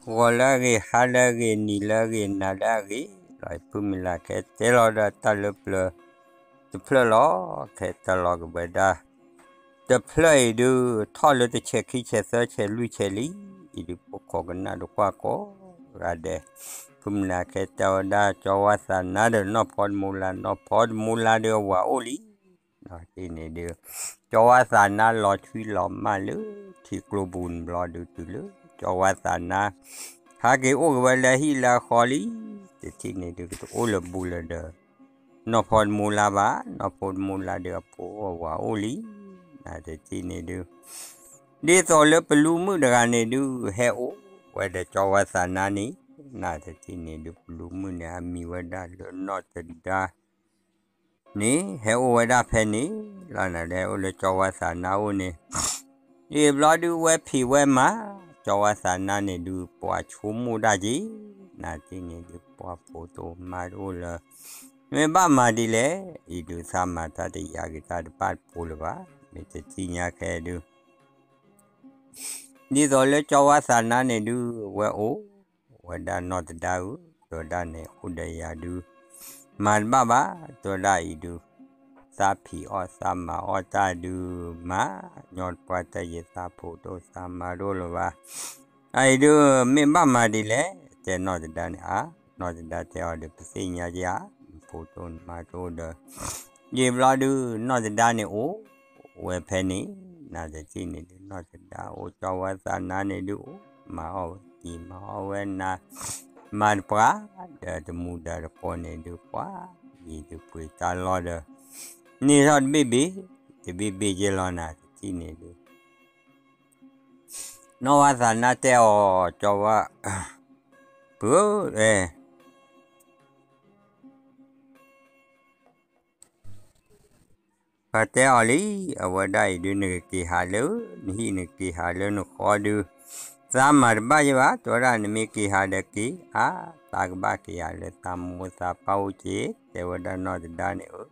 ဂီၤလၢအဂ့ၤ, ဟါလၢအဂ့ၤ, နံၤလၢအဂ့ၤ, နၤလၢအဂ့ၤ, လီၤအံၤဖုမုၢ်လၢ်ခဲတဲလီၤဒီးတၢ်လၢပျၢၤတဖျၢၣ်လီၤ. ခဲတဲလီၤက့ၤဝဲဒၣ် တဖျၢၣ်အံၤဒုး ထီၣ်လၢတဆဲးခံဆဲးသၢဆဲးလွံၢ်ဆဲးလံ, အံၤဒုးဖိခိးကနၣ်ဒိၣ်ကွၢ်ကိးဂၤဒဲး, ဖုမုၢ်လၢ်ခဲတဲဝဲဒၣ် ကၠီဝါသးနါဒီးနီၢ်ဖီတမူလါ, နီၢ်ဖီတမူလါဒုးအဝၤအိၣ်လံ န့ၣ်ဒုး ကၠီဝါသးနါလီၤဆွံလီၤမၢ်လၢထံကျိပူၤန့ၣ်ဘျီဒုး တုၤလၢ ကၠီဝါသးနါ ဟဲက့ၤအိၣ်က့ၤဝဲလၢဟံၣ်လၢအဃီလံ, တထံၣ်န့ၣ်ဒုး ကတအိၣ်လၢဘူးလၢၤဒီး နီၢ်ဖီတမူလါဘၣ်, နီၢ်ဖီတမူလါဒုးအဖိအဝၤအိၣ်လံ, နတထံၣ်န့ၣ်ဒုး ဒ်သိးလၢပလူမုၣ်တဂၤန့ၣ်ဒုး ဟဲအိၣ်ဝဲဒီးကၠီဝါသးနါန့ၣ်, နတထံၣ်န့ၣ်ဒုး ပလူမုၣ်န့ၣ် အမံၤဝဲဒၣ်လၢနီၢ်သဒါ န့ၣ် ဟဲအိၣ်ဝဲဒၣ်ဖဲန့ၣ်လီၤ, နဟဲအိၣ်လၢကၠီဝါသးနါအိၣ်န့ၣ်, အံၤဘျီဒုးဝဲဖံးဝဲမၤ ကၠီဝါသးနါန့ၣ်ဒုး ပှၤဆိကမိၣ်တၢ်က့ၤ, နတထံၣ်န့ၣ်ဒုး ပှၤဖိတအိၣ်မါတအိၣ်လၢ မ့ၢ်ဘၣ်မၤဒ်လဲၣ်, အံၤဒုးသးမၤတၢ်တယာ်က့ၤတၢ်တဘၣ်တဖိလၢၤဘၣ်, မ့ၢ်တထံၣ်ညါခဲဒုး ဒ်သိးလၢကၠီဝါသးနါန့ၣ်ဒုး ဝဲအိၣ်ဝဲဒၣ်နီၢ်သဒါဧၢ, တဲဝဲဒၣ်န့ၣ် အိၣ်ဒီးယၤဒုး မၤတဘၣ်ဘၣ်, တဲဝဲဒၣ်အံၤဒုး သးဖံးအီၣ်သးမၤအီၣ်တၢ်ဒုးမၤ, ညီတပှၢ်တၢၢ်ယသးဖိတအိၣ်သးမါတအိၣ်လၢၤဘၣ်, အအံၤဒုး မ့ၢ်ဘၣ်မၤဒ်လဲၣ်, တဲနီၢ်သဒါန့ၣ်ဧါ, နီၢ်သဒါတဲအီၤဒီး ပသ့ၣ်ညါက့ၤဧါ, နဖိတအိၣ်နမါတအိၣ်ဒီး ယံာ်ဘျီဒုး နီၢ်သဒါန့ၣ်အိၣ် ဝဲဖဲန့ၣ်, နတထံၣ်န့ၣ်ဒုး နီၢ်သဒါအိၣ် ကၠီဝါသးနါန့ၣ်ဒုးအိၣ် မၤအီၣ်ဝဲက့ၤ မၤအီၣ်ဝဲနၤ မၤတပှၢ် ဒီးတမူဒီးတကိးန့ၣ်ဒုး ပှၤ ယံာ်ဒုးပှ့ၤတၢ်လီၢ်ဒီး န့ၢ်ထီၣ်တဘ့ၣ်ဘ့ၣ် တဘ့ၣ်ဘ့ၣ်က့ၤလီၤ နတထံၣ်န့ၣ်ဒုး နီၢ်ဝါသးနါတဲအီၤ ကၠီဝါ ပုၢ်ဧၢ ပှၤတဲအီၤလံ, အဝဲဒၣ်အံၤဒုး နကက့ၤဟးလၢ နဟံၣ် နက့ၤဟးလၢနဃီဒုး သးမၤတဘၣ်ယဘၣ်, တဲဝဲဒၣ် နမ့ၢ်က့ၤဟးဒီးက့ၤဧါ, သးကဘၣ်က့ၤဟးလၢသးမိၢ်သးပၢ်အိၣ်က့ၤ, တဲဝဲဒၣ်နီၢ်သဒါန့ၣ်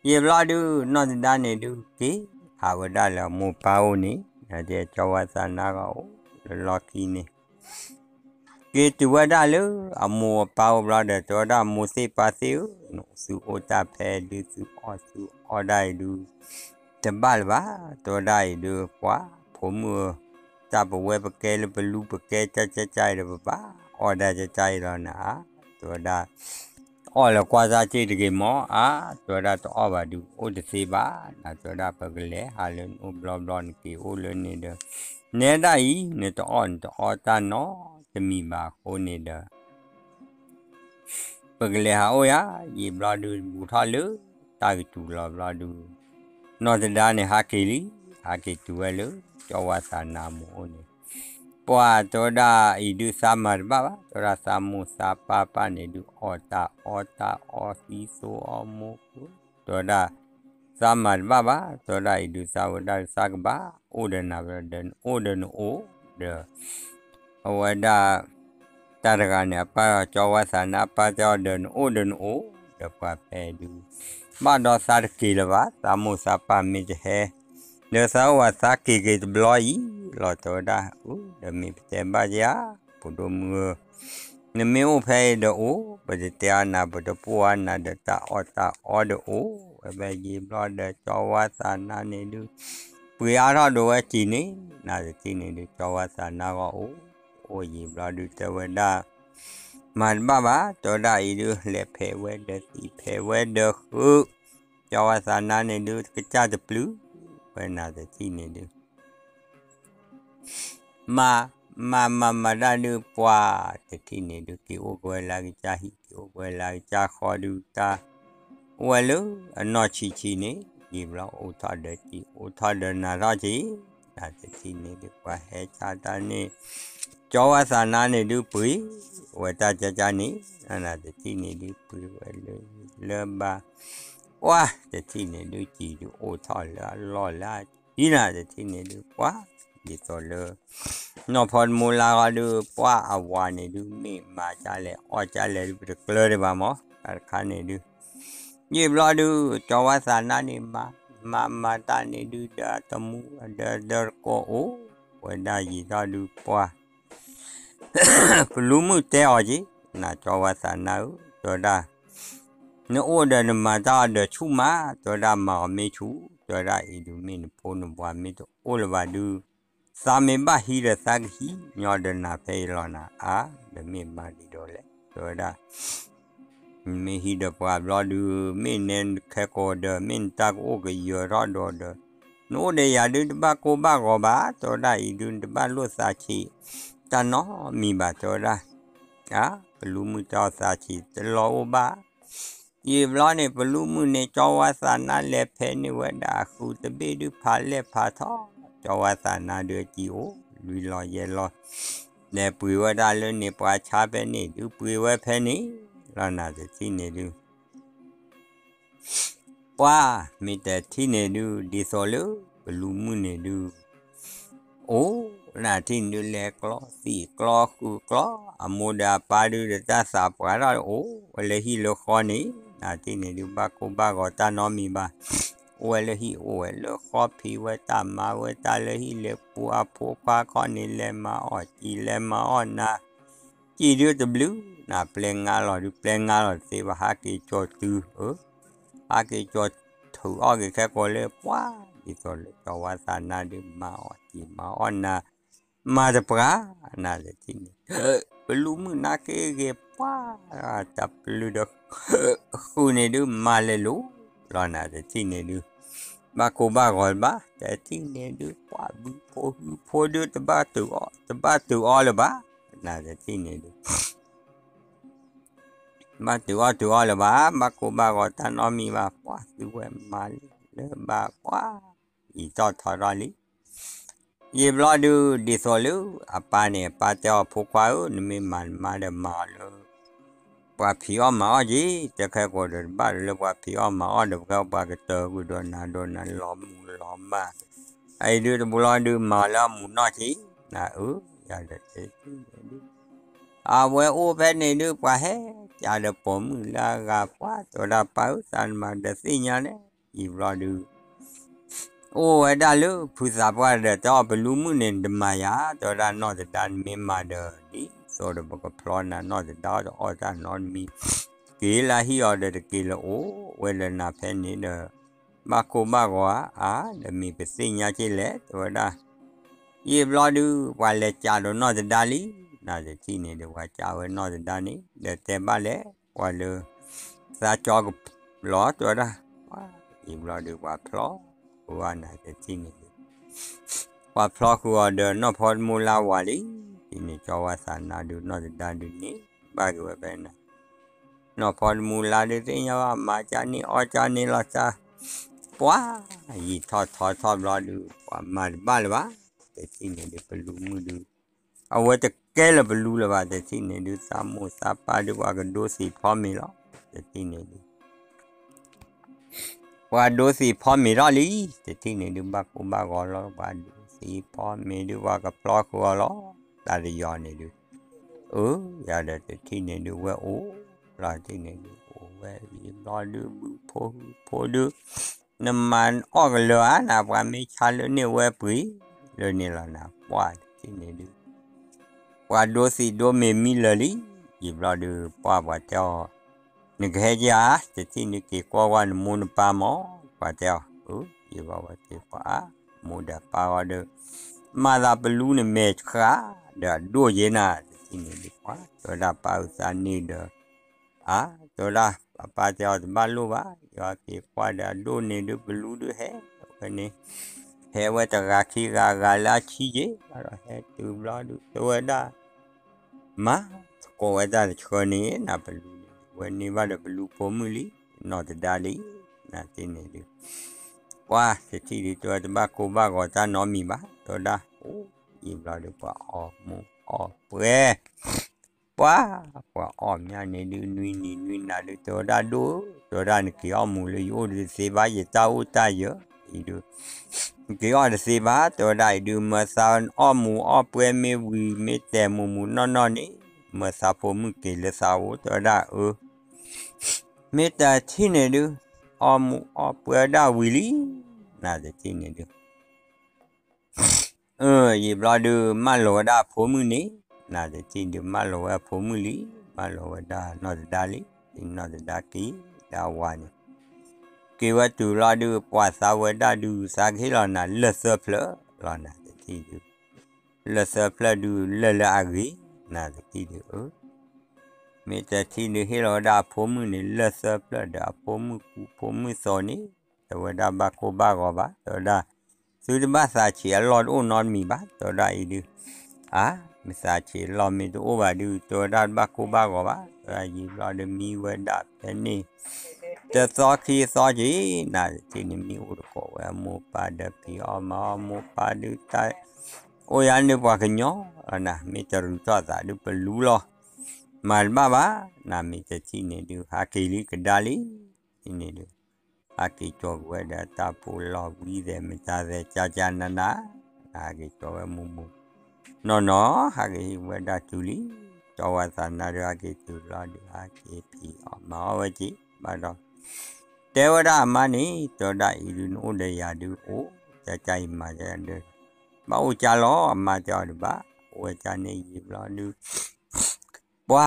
ဧၢ ယံာ်ဘျီဒုး နီၢ်သဒါန့ၣ်ဒုး က့ၤဟးဝဲဒၣ်လၢအမိၢ်ပၢ်အိၣ်န့ၣ်, နတဲကၠီဝါသးနါဂီၢ်အိၣ်လၢလီၢ်ခံန့ၣ် က့ၤတုၤဝဲဒၣ်လၢအမိၢ်အပၢ်အိၣ်ဘျီဒီး တဲဝဲဒၣ်မိၢ်သ့ၣ်ပၢ်သ့ၣ်ဧၢ, သုအိၣ်တၢ်ဖဲဒုး သုအီၣ်သုအီဒၣ်အံၤဒုး တဘၣ်လၢၤဘၣ်, တဲဝဲဒၣ်အံၤဒုး ပှၤဖိမုၣ်ဧၢ, တၢ်ပဝဲပကဲလၢပလူပကဲကၢ်ကၢ်ကၢ်အံၤဒီး ပဘၣ်အီၣ်ဒၣ်ကၢ်ကၢ်အံၤလီၤနၤဧါ, တဲဝဲဒၣ် အီၣ်လၢကွၢ်စၢ်စ့ၢ်တဂ့ၤမီၢ်ဧါ, တဲဝဲဒၣ်တအီၣ်ဘၣ်ဒုး အိၣ်တသ့ဘၣ်, နတဲဝဲဒၣ်ပကလဲၤဟးလၢနအိၣ်ဘျီဘျီ နက့ၤအိၣ်လၢန့ၣ်ဒီး နဲဒၣ်အံၤ နတအီၣ်နတအီတၢ်နီတမံၤဘၣ်အဃိန့ၣ်ဒီး ပကလဲၤဟးအိၣ်ယၤ, ယံာ်ဘျီဒုး ဘူးထီၣ်လၢတၢ်ကစူၤလီၤဘျီဒုး နီၢ်သဒါန့ၣ် ဟးက့ၤလံ, ဟးက့ၤတုၤဝဲလၢ ကၠီဝါသးနါမိၢ်အိၣ်န့ၣ်, ပှၤတဲဝဲဒၣ်အံၤဒုး သးမၤတဘၣ်ဘၣ်, တဲဝဲဒၣ်သးမိၢ်သးပၢ်ပၢ်န့ၣ်ဒုး အီၣ်တၢ်အီတၢ်အီသံသိအီမိၢ်, တဲဝဲဒၣ် သးမၤတဘၣ်ဘၣ်, တဲဝဲဒၣ်အံၤဒုး သးဝဲဒၣ်ဒုး သးကဘၣ်အိၣ်ဒီးနၤဒီး နအိၣ်ဒီးနအိၣ်ဒီး အဝဲဒၣ် တၢ်တဂၤန့ၣ် အပၢ်ကၠီဝါသးနါ အပၢ်တဲအီၤဒီး နအိၣ်ဒီးနအိၣ်ဒီးပှၤဖဲဒုး ဘၣ်ဒီးသးတက့ၤလၢၤဘၣ်, သးမိၢ်သးပၢ်မ့ၢ်တဟဲ ဒီးသးအိၣ်ဘၣ်သးက့ၤက့ၤတဘျီအံၤလီၤ, တဲဝဲဒၣ်အု ဒီးမ့ၢ်ပတဲဘၣ်ယၤ ဖိဒိၣ်မုၣ်ဧၢ နမ့ၢ်အိၣ်ဖဲအံၤဒီးအိၣ်, ပတတဲအါနၤ ပတပိၢ်အါနၤဒီးတၢ်အီၣ်တၢ်အီဒီးအိၣ်ဝဲဖဲယံာ်ဘျီဒီး ကၠီဝါသးနါန့ၣ်ဒုး ပှ့ၤအါထီၣ်ဒိးဝဲကံၤန့ၣ် နတထံၣ်န့ၣ်ဒုး ကၠီဝါသးနါဂီၢ်အိၣ်, အိၣ်ယံာ်ဘျီဒုး တဲဝဲဒၣ် မၤတဘၣ်ဘၣ်, တဲဝဲဒၣ်အံၤဒုး လဲၤဖဲးဝဲဒီးသံး ဖဲးဝဲဒီးဃုာ်, ကၠီဝါသးနါန့ၣ်ဒုး ကစၢ်တပျုာ်ဝဲ နတထံၣ်န့ၣ်ဒုး မၤ မၤမၤမၤဒၣ်ဒုး ပှၤတထံၣ်န့ၣ်ဒုး က့ၤအိၣ်ကဝဲလၢကစၢ်ဟံၣ် က့ၤအိၣ်ကဝဲလၢကစၢ်ဃီဒုး တၢ်အိၣ်ဝဲလၢအနီၢ်ဆံးဆံးန့ၣ် ယံာ်ဘျီအိၣ်ထီၣ်ဒီးကံၤ အိၣ်ထီၣ်ဒီးနၤထီၣ်က့ၤ, နတထံၣ်န့ၣ်ဒုး ပှၤဟဲဆါတၢ်န့ၣ် ကၠီဝါသးနါန့ၣ်ဒုး ပှ့ၤဝဲတၢ်ကၢ်ကၢ်န့ၣ် နတထံၣ်န့ၣ်ဒုး ပှ့ၤဝဲလၢ လၢဘၣ် ပှၤတထံၣ်န့ၣ်ဒုး ကံၤဒုးအိၣ်ထီၣ်လၢအလီၢ်လၢအကံၤ နတထံၣ်န့ၣ်ဒုး ပှၤ ဒ်သိးလၢ နီၢ်ဖီတမူလါဂီၢ်ဒုး ပှၤအဝၤန့ၣ်ဒုး မ့ၢ်မၤကၢ်လဲၣ် အီၣ်ကၢ်လဲၣ်ဒုး ပတကျၢၤဒံးဘၣ်မး တၢ်တခါန့ၣ်ဒုး ယံာ်ဘျီဒုး ကၠီဝါသးနါန့ၣ် မၤ မၤမၤတၢ်န့ၣ်ဒုး ဒီးတမူ ဒီးဒီးတကိးအိၣ်ဝဲဒၣ်ယံာ်ထီၣ်ဒုး ပှၤ ပလူမုၣ်တဲအီၤက့ၤ, နကၠီဝါသးနါဧၢ, တဲဝဲဒၣ်, နအိၣ်ဒီးနမၤတၢ်အီၤဒီးဆူၣ်မး, တဲဝဲဒၣ် မၤအီၤမ့ၢ်ဆူၣ်, တဲဝဲဒၣ်အံၤဒုးမ့ၢ်နဖိနပှၤမ့ၢ်တအိၣ်လၢၤဘၣ်ဒုး, သးမ့ၢ်ဘၣ်ဟံးဒီးသးကဟံးညီဒီးနၤဖဲအံၤလီၤနၤ, အါ, ဒီးမ့ၢ်မၤဒ်ဒီးလဲၣ်, တဲဝဲဒၣ် မ့ၢ်ဟံးဒီးပှၤဘျီဒုး, မ့ၢ်နဲခဲကိာ်ဒီး မ့ၢ်နတၢ်ကအိၣ်ကယၢၤထီၣ်ဒီးဒီး, နအိၣ်ဒီးယၤဒုးတဘၣ်ကိၢ်ဘၣ်ဂီၤဘၣ်, တဲဝဲဒၣ်အံၤဒုး နတဘၣ်လိၣ်သးဆံးတၢ်နီတမံၤဘၣ်, တဲဝဲဒၣ်, အါ, ပလူမုၣ်တဲအီၤသးဆံးတလီၤအိၣ်ဘၣ် ယံာ်ဘျီန့ၣ် ပလူမုၣ်န့ၣ် ကၠီဝါသးနါလဲၤဖဲန့ၣ်ဝဲဒၣ် အဃုတဘ့ၣ်ဒုးဖးလဲၢ်ဖးထီ, ကၠီဝါသးနါဒုးအစံာ်အိၣ် လွံၢ်လီၤယဲၢ်လီၤ, လဲၤပှ့ၤဝဲဒၣ်လၢန့ၣ် ပှၤဆါဖဲန့ၣ်ဒုး ပှ့ၤဝဲဖဲန့ၣ်လီၤနၤ တထံၣ်န့ၣ်ဒုး ပှၤမ့ၢ်တထံၣ်န့ၣ်ဒုး ဒ်သိးလၢ ပလူမုၣ်န့ၣ်ဒုး အိၣ်နၤထံၣ်န့ၣ်ဒုး လဲၤကျီသံၣ်ကျီဃုာ်ကျီ, အမိၢ်ဒီးအပၢ်ဒုးဒီးတၢ်သးပှၢ်ထီၣ်အိၣ်ဝဲလၢဟံၣ်လၢဃီန့ၣ်, နၤထံၣ်န့ၣ်ဒုး ဘၣ်ကိၢ်ဘၣ်ဂီၤတၢ်နီတမံၤဘၣ်, အိၣ်ဝဲလၢဟံၣ်အိၣ်ဝဲလၢဃီ ဖံးဝဲတၢ်မၤဝဲတၢ်လၢဟံၣ်လၢပူၤ အဖိခွါခီန့ၣ် လဲၤမၤအီၣ်စံာ် လဲၤမၤအီၣ်နၤ စံာ်ဒုးတဘျုးနၤ ပျဲငါလီၤဒုး ပျဲငါလီၤတသ့ဘၣ် ဟးက့ၤကၠီၤတုၤ အၢ ဟးက့ၤကၠီၤထုးအီၣ်က့ၤခဲကိာ်လၢပှၤ, ဒ်သိးလၢကၠီဝါသးနါဒုး မၤအီၣ်စံာ်မၤအီၣ်နၤ, မၤတပှၤ, နၤတထံၣ်န့ၣ် ပလူမုၣ်နါက့ဂ့ၤပှၤ, တၢ်ပျုၤဒီး ဃုာ်န့ၣ်ဒုး မၤလဲၤလိၤလီၤနၤ တထံၣ်န့ၣ်ဒုး ဘၣ်ကိၢ်ဘၣ်ဂီၤဘၣ် တထံၣ်န့ၣ်ဒုး ပှၤဘုဖိဟုဖိဒုး တဘၣ်တုၤအီၣ် တဘၣ်တုၤအီလၢၤဘၣ်, နၤတထံၣ်န့ၣ်ဒုး ဘၣ်တုၤအီၣ်တုၤအီလၢၤဘၣ်, ဘၣ်ကိၢ်ဘၣ်ဂီၤတၢ်နီတမံၤဘၣ်, ပှၤသုဝဲမၤလၢၤဘၣ်ပှၤ, ယံာ်ထီၣ်ထီထီၣ်လံ ယံာ်ဘျီဒုး ဒ်သိးလၢ အပၢ်န့ၣ် အပၢ်တဲအီၤ ဖိခွါဧၢ, နမ့ၢ်မၤနမါဒီးမၤအီၤလၢ ပှၤဖံးအီၣ်မၤအီၣ်က့ၤ, တၢ်ခဲကိာ်ဒီး တဘၣ်လၢပှၤဖံးအီၣ်မၤအီၣ်ဒီး ပှၤကတၢၢ်ကွံာ်ဒီးနၤဒီးနၤ လီၤမူၤလီၤမၢ်, အအံၤဒုးတဘျီဒုး မၤအီၤလၢအမူးနီၢ်က့ၤ, နၤအၢ, ယၤဒီးတဲ အဝဲအိၣ်ဖဲန့ၣ်ဒုး ပှၤဟဲကးဒီးပိာ်မုၣ်လၢအဂၤပှၤ, တဲဝဲဒၣ်ပၢ်ဧၢ သးနမၤဒီးသ့ၣ်ညါလဲၣ်, ယံာ်ဘျီဒုး အိၣ်ဝဲဒၣ်လၢဖုသးပှၢ်ဒီး တဲအီၤပလူမုၣ်န့ၣ် နတမၤယၤ, တဲဝဲဒၣ်နီၢ်သဒါနမ့ၢ်မၤဒီး ဒ်သိးဒီးပကဖျီနၤ နီၢ်သဒါတအီၣ်တၢ်နီတမံၤ, က့ၤလၢဟံၣ်အီၤဒီးတက့ၤလၢၤအိၣ်ဝဲလၢနၤဖဲန့ၣ်ဒီး ဘၣ်ကိၢ်ဘၣ်ဂီၤဧါ, ဒီးမ့ၢ်ပသ့ၣ်ညါက့ၤလဲၣ် တဲဝဲဒၣ် ယံာ်ဘျီဒုး ပှၤလဲၤကးဒီးနီၢ်သဒါလံ, နၤတထံၣ်န့ၣ်ဒုး ပှၤကးဝဲနီၢ်သဒါန့ၣ် ဒီးတဲဘၣ်လဲၣ် ပှၤလၢ သးကၠီကလီၤ တဲဝဲဒၣ်, ယံာ်ဘျီဒုး ပှၤဖျီဃုာ်အီၤ နၤတထံၣ်န့ၣ်ဒုး ပှၤဖျီဃုာ်အီၤဒီး နီၢ်ဖီတမူလါဝၤလံ, ဒ်န့ၣ်ကၠီဝါသးနါဒုး နီၢ်သဒါဒုးန့ၣ် ဘၣ်က့ၤဝဲဖဲန့ၣ် နီၢ်ဖီတမူလါဒုးသ့ၣ်ညါဘၣ် မၤကၢန့ၢ်အီၣ်ကၢန့ၢ်လီၤစၢ်, ပှၤ ယံာ်ထီၣ်ထီထီၣ်ဘျီဒုး ပှၤမၤတဘၣ်လၢၤဘၣ်, တထံၣ်န့ၣ်ဒုး ပလူမုၣ်ဒုး အဝဲတကဲလၢၤပလူလၢၤဘၣ်, တထံၣ်န့ၣ်ဒုး သးမိၢ်သးပၢ်ဒုး ပှၤကဒိသံးဖီမ့ၤလီၤ, တထံၣ်န့ၣ်ဒုး ပှၤဒိသံးဖီမ့ၤထီၣ်လံ, တထံၣ်န့ၣ်ဒုး ဘၣ်ကိၢ်ဘၣ်ဂီၤလီၤ, ပှၤဒိသံးဖီမ့ၤဒုး ပှၤကဖျီဃုာ်အီၤလီၤ, တၢ်တယီၤန့ၣ်ဒုး, အၢ ယၤဒီးတထံၣ်န့ၣ်ဒုး ဝဲအိၣ်လီၤ, တထံၣ်န့ၣ်ဒုး အိၣ်ဝဲယံာ်ဘျီဒုး ဘုဖိဟုဖိဒုး နမၤအီၣ်ကလၢၤဧါ, နပှၤမ့ၢ်ဆါလၢန့ၣ်ဝဲပှ့ၤလၢန့ၣ်လီၤနၤ, ပှၤတထံၣ်န့ၣ်ဒုး ပှၤဒိသံးဒိမ့ၤမံလၢာ်လံ, ယံာ်ဘျီဒုး ပှၤပှၤတဲအီၤ နကဟဲက့ၤဧါ, တထံၣ်န့ၣ်က့ၤကွၢ်ကွၢ်နမိၢ်နပၢ်မး, ပှၤတဲအီၤ အၢ ယံာ်ဘျီဝဲက့ၤကွၢ်အါ, မိၢ်ဒီးပၢ်ဂီၤဒီး မၤသးပလူန့ၣ်မဲာ်ဆှး ဒီးအဒိၣ်ယဲနၤ, တထံၣ်န့ၣ်ဒုး ပှၤတဲဝဲဒၣ်ပၢ်အုးသးန့ၣ်ဒီး အါ တဲဝဲဒၣ် ပၢ်ပၢ်တဲအီၤတဘၣ်လိၣ်ဘၣ်, ယွၤက့ၤကွၢ်ဒီးအဒိၣ်န့ၣ်ဒုး ပလူဒုးဟဲဝဲန့ၣ်, ဟဲဝဲတဂၤခံဂၤဂၤလၢအဆံယ့ၣ်, ဘၣ်ဒီးဟဲတုၤဘျီဒုး တဲဝဲဒၣ် မၤသကိးဝဲတၢ်တဆှၢန့ၣ် နပလူန့ၣ် ဝဲန့ၢ်ဘၣ်ဒီးပလူဖိမုၣ်လံ, နီၢ်သဒါလံ, နၤတထံၣ်န့ၣ်ဒုး ပှၤတထံၣ်ဒုး တဲဝဲတဘၣ်ကိၢ်ဘၣ်ဂီၤတၢ်နီတမံၤဘၣ်, တဲဝဲဒၣ် အိၣ်ယံာ်ဘျီဒုး ပှၤအီၣ်မူးအီၣ်ပှဲၤ ပှၤ ပှၤအီၣ်မးန့ၣ်ဒုး နွံနံၤနွံနၤဒုး တဲဝဲဒၣ်ဒိၣ်ဧၢ, တဲဝဲဒၣ်နက့ၤအီၣ်မူးလၢယအိၣ်တသ့ဘၣ်, ယတၢ်အိၣ်တၢ်ယၢၤအံၤဒုး နက့ၤအီၣ်တသ့ဘၣ်, တဲဝဲဒၣ်အံၤဒုး မၢသးအီၣ်မူးအီၣ်ပှဲၤမ့ၢ်ဝံၤ မ့ၢ်တဲာ်မူးမူးနီၢ်နီၢ်န့ၣ် မၢသးဖိမုၣ်က့ၤလၢသးအိၣ်, တဲဝဲဒၣ်အၢ မ့ၢ်တထံၣ်န့ၣ်ဒုး အီၣ်မူးအီၣ်ပှဲၤဝဲဒၣ်ဝံၤလံ, နၤတထံၣ်န့ၣ်ဒုး အၢ ယံာ်ဘျီဒုး မၢလီၤဝဲဒၣ်အဖိမုၣ်န့ၣ် နတထံၣ်ဒုး မၢလီၤဝဲအဖိမုၣ်လံ, မၢလီၤဝဲဒၣ်နီၢ်သဒါလံ, နီၢ်သဒါက့ၤဒၣ်ဝၤန့ၣ် က့ၤဝဲတုၤလီၤဒုး ပှၤသးဝဲဒၣ်ဒုး သးကဟ့ၣ်လီၤနၤလၢၢ်သၢဖျၢၣ်လီၤ နတထံၣ်ဒုး, လၢၢ်သၢဖျၢၣ်ဒုး လၢၢ်လၢအဂ့ၤ နတထံၣ်ဒုး အၢ မ့ၢ်တထံၣ်ဒုးဟ့ၣ်လီၤဝဲဒၣ်အဖိမုၣ်န့ၣ် လၢၢ်သၢဖျၢၣ်ဒီးအဖိမုၣ်ကူဖိမုၣ်သိးန့ၣ် တဲဝဲဒၣ်ဘၣ်ကိၢ်ဘၣ်ဂီၤဘၣ် တဲဝဲဒၣ် သုတဘၣ်သးဆံးအလီၢ်တအိၣ်နီတမံၤဘၣ် တဲဝဲဒၣ်အံၤဒုး, အါ မ့ၢ်သးဆံးအလီၢ်မ့ၢ်တအိၣ်ဘၣ်ဒုး တဲဝဲဒၣ်တဘၣ်ကိၢ်ဘၣ်ဂီၤဘၣ် တဲဝဲဒၣ်ယံာ်ဘျီဒုးမံဝဲဒၣ်ဖဲန့ၣ် တသီခံသီက့ၤ နတထံၣ်န့ၣ် မံအိၣ်တကိးဝဲအမိၢ်ပၢ်ဒီးဖံးအီၣ်မၤအီၣ်မိၢ်ပၢ်ဒုးတၢ် အိၣ်ယၤန့ၣ်ပှၤကညီလီၤနၤ မ့ၢ်တရူးထီၣ်သးဒုးပလူလီၤ မၤတဘၣ်ဘၣ် နမ့ၢ်တထံၣ်န့ၣ်ဒုး ဟးက့ၤလံကဒါလံ န့ၣ်ဒုး ဟးက့ၤကၠီၤက့ၤဝဲဒီးတၢ်ဖိလီၤဝံၤသဲးမတၤသဲးကၢ်ကၢ်နးနး နဟးက့ၤကၠီၤဝဲမူးမူး နီၢ်နီၢ် ဟးက့ၤဟံးဝဲဒၣ်တုၤလံ ကၠီၤဝါသးနါဒုးဟးက့ၤတုၤလီၤဒုး ဟးက့ၤဖံးအီၣ်မၤအီၣ်ဝဲက့ၤ ဘၣ်ဒီး တဲဝဲဒၣ်အမါန့ၣ် တဲဝဲဒၣ်အံၤဒုး နအိၣ်ဒီးယၤဒုးအိၣ် ကၢ်ကၢ်အံၤမၤဒီး ဘၣ်အိၣ်ကၢ်လီၤ အမါတဲအီၤဒုးဘၣ် အိၣ်ဝဲကၢ်န့ၣ်ယံာ်ဘျီဒုး ပှၤ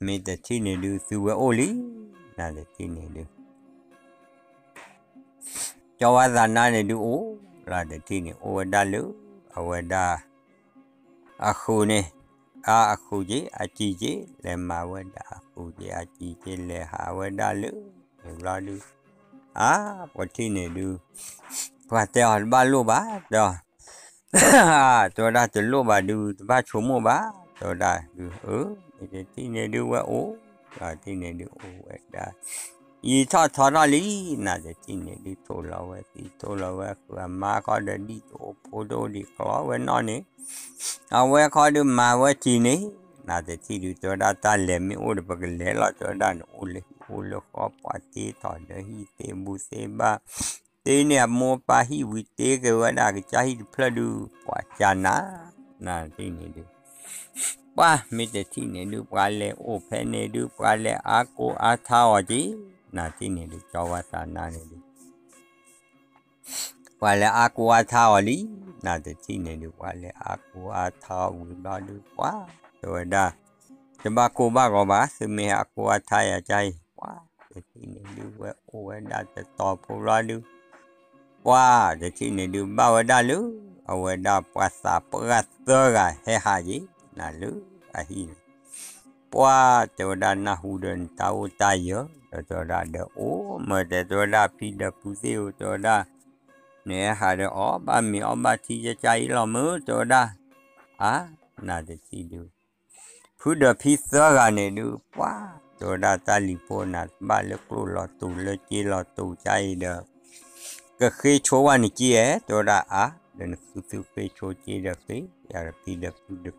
မ့ၢ်တထံၣ်န့ၣ်ဒုး သုဝဲအိၣ်လံ နတထံၣ်န့ၣ်ဒုး ကၠီၤဝါသးနါန့ၣ်ဒုးအိၣ် လီၤတထံၣ်န့ၣ် အိၣ်ဝဲဒၣ်လၢ အဝဲဒၣ် အဃုာ်န့ၣ် အဃုာ်က့ၤ အစံာ်က့ၤ လဲၤမၤဝဲဒၣ်အဃုာ်က့ၤ အစံာ်က့ၤ လဲၤဟးဝဲဒၣ်လၢ န့ၣ်ဘျီဒုး အါ ပှၤထံၣ်န့ၣ်ဒုး ပှၤတဲအီၤတဘၣ်လိၣ်ဘၣ် တဲအီၤ တဲဝဲဒၣ်တလိၣ်ဘၣ်ဒုး တဘၣ်ဆိကမိၣ်ဘၣ် တဲဝဲဒၣ်ဒုး အၢ မ့ၢ်တထံၣ်န့ၣ်ဒုးဝဲအိၣ် လီၤတထံၣ်န့ၣ်ဒုးအိၣ်ဝဲဒၣ် ယံာ်ထီၣ်ထီထီၣ်လံ နတထံၣ်န့ၣ်ဒုး ထိၣ်လီၤဝဲသံ ထိၣ်လီၤဝဲဃုာ် အမါခီဒီးဒ်သိးအိၣ်ဖိတအိၣ်ဒံး ကျီဝဲနီၢ်န့ၣ် အဝဲခီဒုးမၤဝဲစံာ်န့ၣ် နတထံၣ်ဒုး တဲဝဲဒၣ်တၢ်လဲၤမ့ၢ်အိၣ်ဒီးပကလဲၤလီၤ တဲဝဲဒၣ်န့ၣ် အိၣ်လၢဟံၣ်အိၣ်လၢဃီ ပှၤတ့ထီၣ်ဒီးဟံၣ်သ့ၣ်ဘူၣ်သ့ၣ်ဘၣ် တ့န့ၢ်အမိၢ်ပၢ်ဟံၣ်ဝံၤတ့က့ၤဝဲဒၣ်ကစၢ်ဟံၣ်တဖျၢၣ်ဒုး ပှၤကၢ်နၤ နတထံၣ်န့ၣ်ဒုး ပှၤမ့ၢ်တထံၣ်န့ၣ်ဒုး ပှၤလဲၤအိၣ်ဖဲန့ၣ်ဒုး ပှၤလဲၤအါကိၢ်အါထါအီၤက့ၤ နတထံၣ်န့ၣ်ဒုး ကၠီၤဝါသးနါန့ၣ်ဒုး ပှၤလဲၤအါကိၢ်အါထါအီၤလံ နတထံၣ်န့ၣ်ဒုး ပှၤလဲၤအါကိၢ်အါထါအီၤဝံၤဘျီဒုး ပှၤ တဲဝဲဒၣ် တဘၣ်ကိၢ်ဘၣ်ဂီၤဘၣ် သုမ့ၢ်ဟဲအါကိၢ်အါထါယၤကါအံၤ ပှၤတထံၣ်န့ၣ်ဒုး ဝဲအိၣ်ဝဲဒၣ်တတီၤဖိဘျီဒုး ပှၤတထံၣ်န့ၣ်ဒုး ဘၣ်ဝဲဒၣ်လၢ အဝဲဒၣ်ပှၤသးပှၢ်သၢဂၤဟဲဟးက့ၤ နၤလၢအဟံၣ်န့ၣ် ပှၤတဲဝဲဒၣ်နၢ်ဟူဒီးနတၢ်အိၣ်တၢ်ယၢၤ ဒီးတဲဝဲဒၣ်ဒီးအိၣ်မၢတဲ တဲဝဲဒၣ်ဖံဒီးဖုသ့ၣ်ဧၢ တဲဝဲဒၣ် နဟဲဟးဒီးအီၣ်ဘၣ်မ့ၤအီၣ်ဘၣ်ထံကၢ်ကၢ်အံၤလီၤမၢ တဲဝဲဒၣ် အါ နတထံၣ်ဒုး ဖုဒီးဖံသၢဂၤန့ၣ်ဒုး ပှၤ တဲဝဲဒၣ်တၢ်လံၤဖိနၤတဘၣ်လၢကျိၣ်လီၤတူာ်လၢစ့လီၤတူာ်ကါအံၤဒီး ကဃ့ဆိဝဲနက့ဧဲ တဲဝဲဒၣ်အါ ဒီးနဃုသုဃ့ဆိက့ဒီးဃ့ ယၤဒီးဖံဒီးဖုဒီး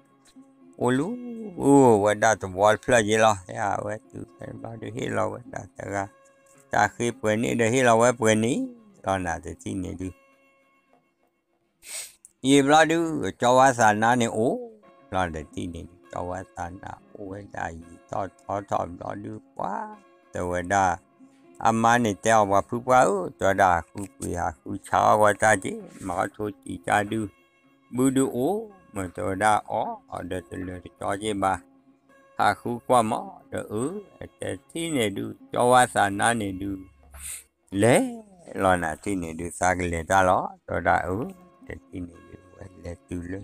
အိၣ်လူၤ အိၣ်ဝဲဒၣ်တဝီတဖျၢၣ်က့လီၤ ဟဲဟးဝဲတုၤဖဲဘျီဒုး ဟ့ၣ်လီၤဝဲဒၣ်တဂၤ တၢ်ဃ့ပှဲၤန့ၣ်ဒီးဟ့ၣ်လီၤဝဲပှဲၤန့ၣ် လီၤနၤတထံၣ်န့ၣ်ဒုး ယံာ်ဘျီဒုး ကၠီၤဝါသးနါန့ၣ်အိၣ် လီၤတထံၣ်န့ၣ်ဒုး ကၠီၤဝါသးနါအိၣ်ဝဲဒၣ်ယံာ်ထီၣ်ထီထီၣ်ဘျီဒုး ပှၤ တဲဝဲဒၣ် အမါန့ၣ်တဲအီၤပှၤဖုပှၢ်ဧၢ တဲဝဲဒၣ်ဟးဃုပှ့ၤ ဟးဃုဆါအီၣ်ဝဲတၢ်က့ၤ မၤအီၣ်ဆိကံကါဒုး ဘုဒုးအိၣ် မ့ၢ်တဲဝဲဒၣ်အီၣ် အီၤဒီးတလၢာ်တကၠီက့ၤဘၣ် ဟးဃုကွၢ်မး ဒီးအၢ တထံၣ်န့ၣ်ဒုး ကၠီၤဝါသးနါန့ၣ်ဒုး လဲၤလီၤနၤတထံၣ်န့ၣ်ဒုး သးကလဲၤတၢ်လီၤ တဲဝဲဒၣ်အၢ တထံၣ်န့ၣ်ဒုး ဝဲလဲၤတုၤလၢ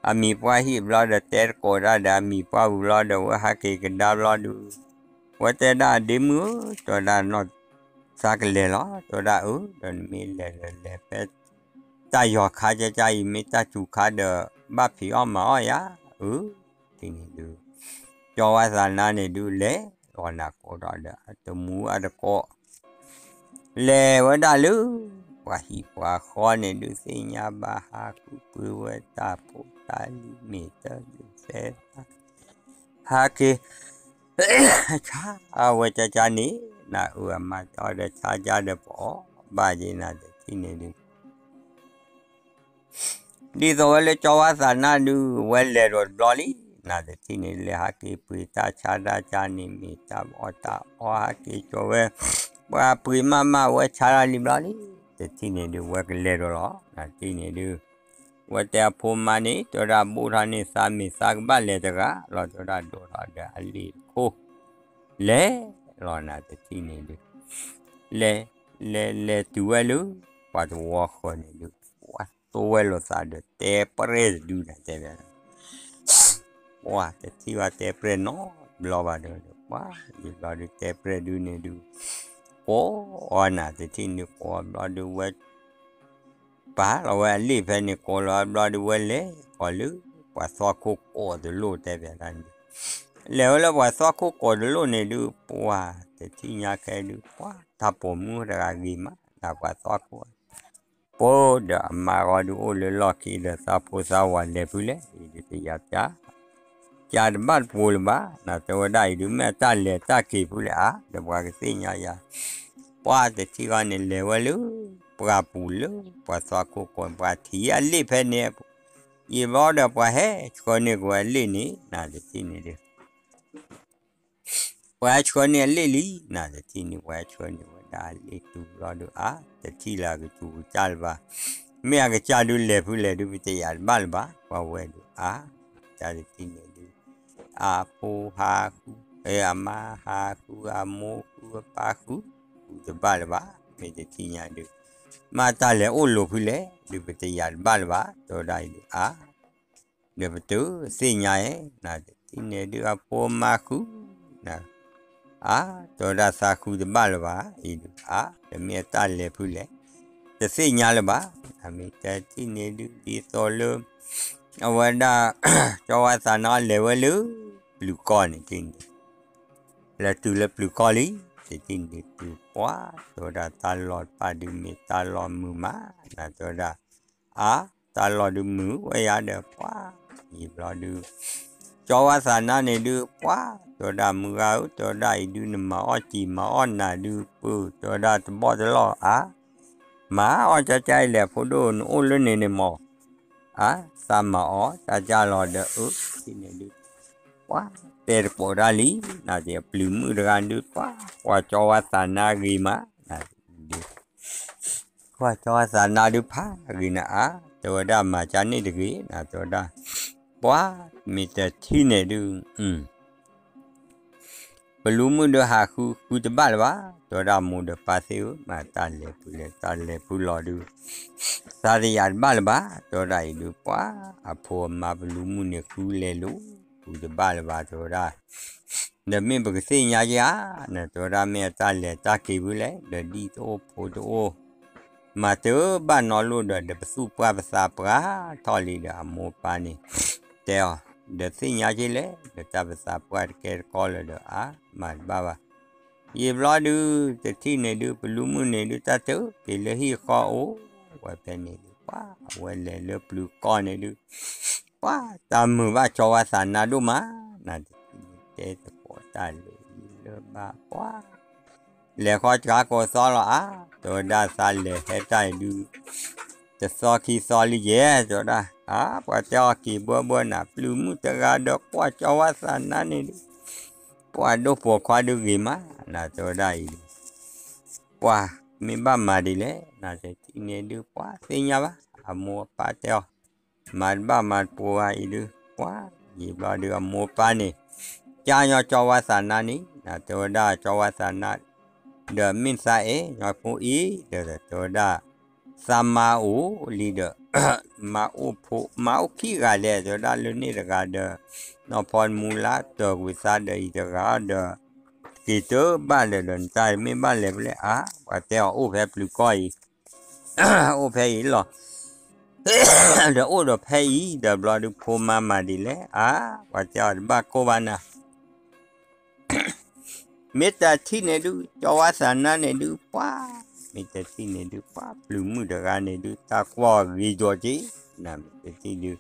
အမံၤပှၢ်ဟံၣ်ဘျီဒီးတဲတကိးဒၣ်ဒီးအမံၤပှၢ်ဝံၤဘျီဒီး ဝဲဟးက့ၤကဒါဘျီဒုး ဝဲတဲဒၣ်ဒ့မုၣ်ဧၢ တဲဝဲဒၣ်နီၢ် သးကလဲၤလီၤ တဲဝဲဒၣ်အၢ ဒီးနမ့ၢ်လဲၤဒီးလဲၤဖဲ တၢ်ယီၤခါကၢ်ကၢ်အံၤ မ့ၢ်တၢ်စူၤခါဒီး ဘၣ်ဖံးအီၣ်မၤအီၣ်ယၤ အၢ တထံၣ်န့ၣ်ဒုး ကၠီၤဝါသးနါန့ၣ်ဒုး လဲၤလီၤနၤကိးဒီးဒီး အတမူအတကိး လဲၤဝဲဒၣ်လၢ ပှၤဟံၣ်ပှၤဃီန့ၣ်ဒုး သ့ၣ်ညါဘၣ်ဟးဃုပှ့ၤဝဲတၢ်ဖိတၢ်လံၤမ့ၢ်တၢ်ဒုးသဲ ဟးက့ၤ ဆါဝဲကၢ်ကၢ်န့ၣ် နၤအၢအမါတဲအီၤဒီးဆါကၢ်ဒီးပအီၣ်ဘၣ်က့ၤနၤတထံၣ်န့ၣ်ဒုး ဒ်သိးဝဲလၢကၠီၤဝါသးနါဒုး ဝဲလဲၤဒီးတဘျီလံ နၤတထံၣ်န့ၣ် လဲၤဟးက့ၤပှ့ၤတၢ်ဆါတၢ်ကၢ်န့ၣ် မ့ၢ်တၢ်အီၣ်တၢ်အီဟးက့ၤကၠီၤဝဲ ပှၤပှ့ၤမးမးဝဲဆါတၢ်လံဘျီလံ တထံၣ်န့ၣ်ဒုး ဝဲကလဲၤဒီးလီၤ နၤတထံၣ်န့ၣ်ဒုး ဝဲတဲအဖိမါန့ၣ် တဲဝဲဒၣ် ဘိၣ်ထီၣ်န့ၢ်သးမ့ၢ်သးကဘၣ်လဲၤတဂၤလီၤ တဲဝဲဒၣ် ဒိၣ်ထီၣ်ဒီးအလ့ၣ်တခိၣ် လဲၤလီၤနၤတထံၣ်န့ၣ်ဒုး လဲၤ လဲၤ လဲၤတုၤဝဲလၢ ပှၤတဝီဃၢၤန့ၣ်ဒုး ပှၤသိဝဲလိာ်သးဒီးတဲပြဲၢ်တဒုန့ၣ်တဲဝဲ ပှၤတထံၣ်ဝဲတဲပြဲၢ်နီတဘျီဘၣ်ဒီး ပှၤယံာ်ဘျီဒုးတဲပြဲၢ်ဒုန့ၣ်ဒုး ကိးအီၤနၤတထံၣ်န့ၣ် ကိးဘျီဒုးဝဲ ပာ်လီၤဝဲအလ့ၣ်ဖဲန့ၣ် ကိးလီၤဘျီဒုးဝဲလဲၤကီးလၢ ပှၤသွၣ်ခိၣ်ကိးတလိၣ်တဲဝဲဒၣ်န့ၣ် လဲၤဝဲလၢပှၤသွၣ်ခိၣ်ကိးတလိၣ်န့ၣ်ဒုး ပှၤတထံၣ်ညါခဲဒုး ပှၤတၢ်ပိာ်မုၣ်တဂၤဂ့ၤမး နၤပှၤသွၣ်ခိၣ် ပှၤဒီးအမါဂီၢ်ဒုးအိၣ်လၢလီၢ်ခံဒီးသးဖိသးဝၤလဲၤဖုလဲၣ် အံၤဒုးတယၤပျါ ပျါတဘၣ်တပိၤလၢၤဘၣ် နၤတဲဝဲဒၣ်အံၤဒုး မ့ၢ်အတၢ်လဲၤတၢ်က့ၤဖုလဲၣ်ဧါ ဒီးပှၤကသ့ၣ်ညါယၤ ပှၤတထံၣ်ဂီၢ်န့ၣ်လဲၤဝဲလၢ ပှၢ်ပူၤလၢ ပှၤသွၣ်ခိၣ်ကိး ပှၤထံၣ်အလ့ၣ်ဖဲန့ၣ် ယံာ်ဘျီဒီးပှၤဟဲဆှၢန့ၢ်က့ၤဝဲအလ့ၣ်န့ၣ် နၤတထံၣ်န့ၣ်ဒုး ပှၤဟဲဆှၢန့ၢ်အလ့ၣ်လံ နၤတထံၣ်န့ၣ် ပှၤဟဲဆှၢန့ၢ်ဝဲဒၣ်အလ့ၣ်တုၤဘျီဒုးအါ တထံၣ်လၢအကစူၤကစၢ်လၢၤဘၣ် မ့ၢ်အကစၢ်ဒုးလဲၤဖုလဲၣ်ဒုး ပတယၤတဘၣ်လၢၤဘၣ် ပှၤဝဲဒုးအါ တၢ်တထံၣ်န့ၣ်ဒုး အဖိဟးဃု အမါဟးဃု အမိၢ်ဃု အပၢ်ဃု ဃုတဘၣ်လၢၤဘၣ် မ့ၢ်တထံၣ်ညါဒုး မ့ၢ်တၢ်လဲၤအိၣ်လိၤဖုလဲၣ် ဒုးပတယၤတဘၣ်လၢၤဘၣ် တဲဝဲဒၣ်အံၤဒုးအါ ဒီးပတသ့ၣ်ညါဧါ နၤတထံၣ်န့ၣ်ဒုးအဖိမါဃု နၤ အါ တဲဝဲဒၣ်သးဃုတဘၣ်လၢၤဘၣ် အံၤဒုးအါ ဒီးမ့ၢ်အတၢ်လဲၤဖုလဲၣ် တသ့ၣ်ညါလၢၤဘၣ် နၤမ့ၢ်တထံၣ်န့ၣ်ဒုး ဒ်သိးလၢ အဝဲဒၣ် ကၠီဝါသးနါလဲၤဝဲလၢ ပျုၤကီၢ်န့ၣ်တထံၣ်န့ၣ် လဲၤတုၤလၢပျုၤကီၢ်လံ တထံၣ်န့ၣ်ဒုးပှၤ တဲဝဲဒၣ်တၢ်လီၢ်တဖၣ်ဒုးမ့ၢ်တၢ်လီၢ်မုာ်မး နၤတဲဝဲဒၣ် အါ တၢ်လီၢ်ဒုးမုာ်ဝဲယၤဒီးပှၤ ယံာ်ဘျီဒုး ကၠီဝါသးနါန့ၣ်ဒုးပှၤ တဲဝဲဒၣ်မုၢ်ဂၤဧၢ တဲဝဲဒၣ်အံၤဒုးနမၤအီၣ်စံာ်မၤအီၣ်နၤဒုးပၢၢ် တဲဝဲဒၣ်တဘီၣ်တလီၢ်အါ မၤအီၣ်ကၠီကၠီအံၤလဲၣ် ဖိဒိၣ်နအိၣ်လၢန့ၣ်န့ၣ်မး အါ သးမၤအီၣ်တၢ်ကၢ်လီၤဒီးအၢ တထံၣ်န့ၣ်ဒုး ပှၤတဲတကိးတၢ်လံ နၤတပျုၤမုၣ်တဂၤဒုးပှၤ ကွၢ်ကၠီဝါသးနါဂ့ၤမး နၤဒုး ကွၢ်ကၠီဝါသးနါဒုးဖးဂ့ၤနၤအါ တဲဝဲဒၣ်မၤကၢ်န့ၣ်တဂ့ၤ နၤတဲဝဲဒၣ် ပှၤ မ့ၢ်တထံၣ်န့ၣ်ဒုး ပလူမုၣ်ဒီးဟးဃုဃုတဘၣ်လၢၤဘၣ် တဲဝဲဒၣ်မိၢ်ဒီးပၢ်သ့ၣ်ဧၢ မ့ၢ်တၢ်လဲၤဖုလဲၣ် တၢ်လဲၤဖုလီၤဒုး သးတယၤတဘၣ်လၢၤဘၣ် တဲဝဲဒၣ်အံၤဒုးပှၤ အဖိအမါပလူမုၣ်န့ၣ်ဃုလဲၤလိၤ ဃုတဘၣ်လၢၤဘၣ်တဲဝဲဒၣ် ဒီးမ့ၢ်ပကသ့ၣ်ညါက့ၤဧါ နၤတဲဝဲဒၣ်မ့ၢ်အတၢ်လဲၤတၢ်က့ၤဖုလဲၣ် ဒီးဒ်တအိၣ်ဖိတအိၣ် မၤတဘၣ်နီတလိၣ်ဒီး ဒီးပသူၣ်ပှၢ်ပသးပှၢ်ထီၣ်လံဒီးအမိၢ်ပၢ်န့ၣ် တဲအီၤ ဒီးသ့ၣ်ညါက့ၤလဲၣ် ဒီးတၢ်ပသးပှၢ်တကဲတကီလၢၤဒီးအါ မၤတဘၣ်ဘၣ် ယံာ်ဘျီဒုး တထံၣ်န့ၣ်ဒုး ပလူမုၣ်န့ၣ်ဒုး တၢ်တက့ၤလၢဟံၣ်ဃီအိၣ်ဝဲဖဲန့ၣ်ဒုး ပှၤအဝဲလဲၤလၢပျုၤကီၢ်န့ၣ်ဒုး ပှၤတၢ်မုာ်ဘၣ်ကၠီဝါသးနါဒိၣ်မး နၤတထံၣ်န့ၣ်တဲသကိးတၢ်လၢလၢဘၣ်ပှၤ လဲၤဃီတဂၤကိးသီလီၤအါ တဲဝဲဒၣ်သးလဲၤဟဲတၢ်အံၤဒုး တသီခံသီလံယဲၢ် တဲဝဲဒၣ် အါ ပှၤတဲအီၤက့ၤဘၢဘၢနၤ ပျုၤမုၣ်တဂၤဒီးကွၢ်ကၠီဝါသးနါန့ၣ်ဒုး ပှၤဒိၣ်ပိာ်ခွါဒုးဂ့ၤမး နၤတဲဝဲဒၣ်အံၤဒုး ပှၤမ့ၢ်ဘၣ်မၤဒ်လဲၣ် နၤတထံၣ်န့ၣ်ဒုး ပှၤသ့ၣ်ညါဘၣ် အမိၢ်အပၢ်တဲအီၤ မၤတဘၣ်မၤတပိၤဘၣ်အံၤဒုး ပှၤ ယံာ်ဘျီဒုးအမိၢ်အပၢ်န့ၣ် ကၢ်ညီကၠီဝါသးနါန့ၣ် နၤတဲဝဲဒၣ်ကၠီဝါသးနါ ဒီးမ့ၢ်သးအဲၣ်ညီဖိအံၤ ဒီးတဲဝဲဒၣ် သးမါအိၣ်လံဒီး မါအိၣ်ဖိ မါအိၣ်ခံဂၤလဲၣ် တဲဝဲဒၣ်လၢန့ၣ်တဂၤဒီး နီၢ်ဖီတမူလၢတၢ်ကွံာ်သးဒီးအံၤတဂၤဒီး တက့ၤတဘၣ်လၢၤဒီး နတၢ်မ့ၢ်ဘၣ်လဲၤဖဲလဲၣ်အါ ပှၤတဲအီၤအိၣ်ဖဲပျုၤကီၢ်အံၤ အိၣ်ဖဲအံၤလီၤ ဒီးအိၣ်ဒီးဖဲအံၤ ဒီးဘျီဒုးဖိမါမၤဒ်လဲၣ် အါ ပှၤတဲအီၤတဘၣ်ကိၢ်ဘၣ်နၤ မ့ၢ်တထံၣ်န့ၣ်ဒုး ကၠီဝါသးနါန့ၣ်ဒုး ပှၤ မ့ၢ်တထံၣ်န့ၣ်ဒုး ပှၤပျုၤမုၣ်တဂၤန့ၣ်ဒုး တၢ်ကွၢ်ဂ့ၤကီက့ၤ နၤမ့ၢ်တထံၣ်ဒုး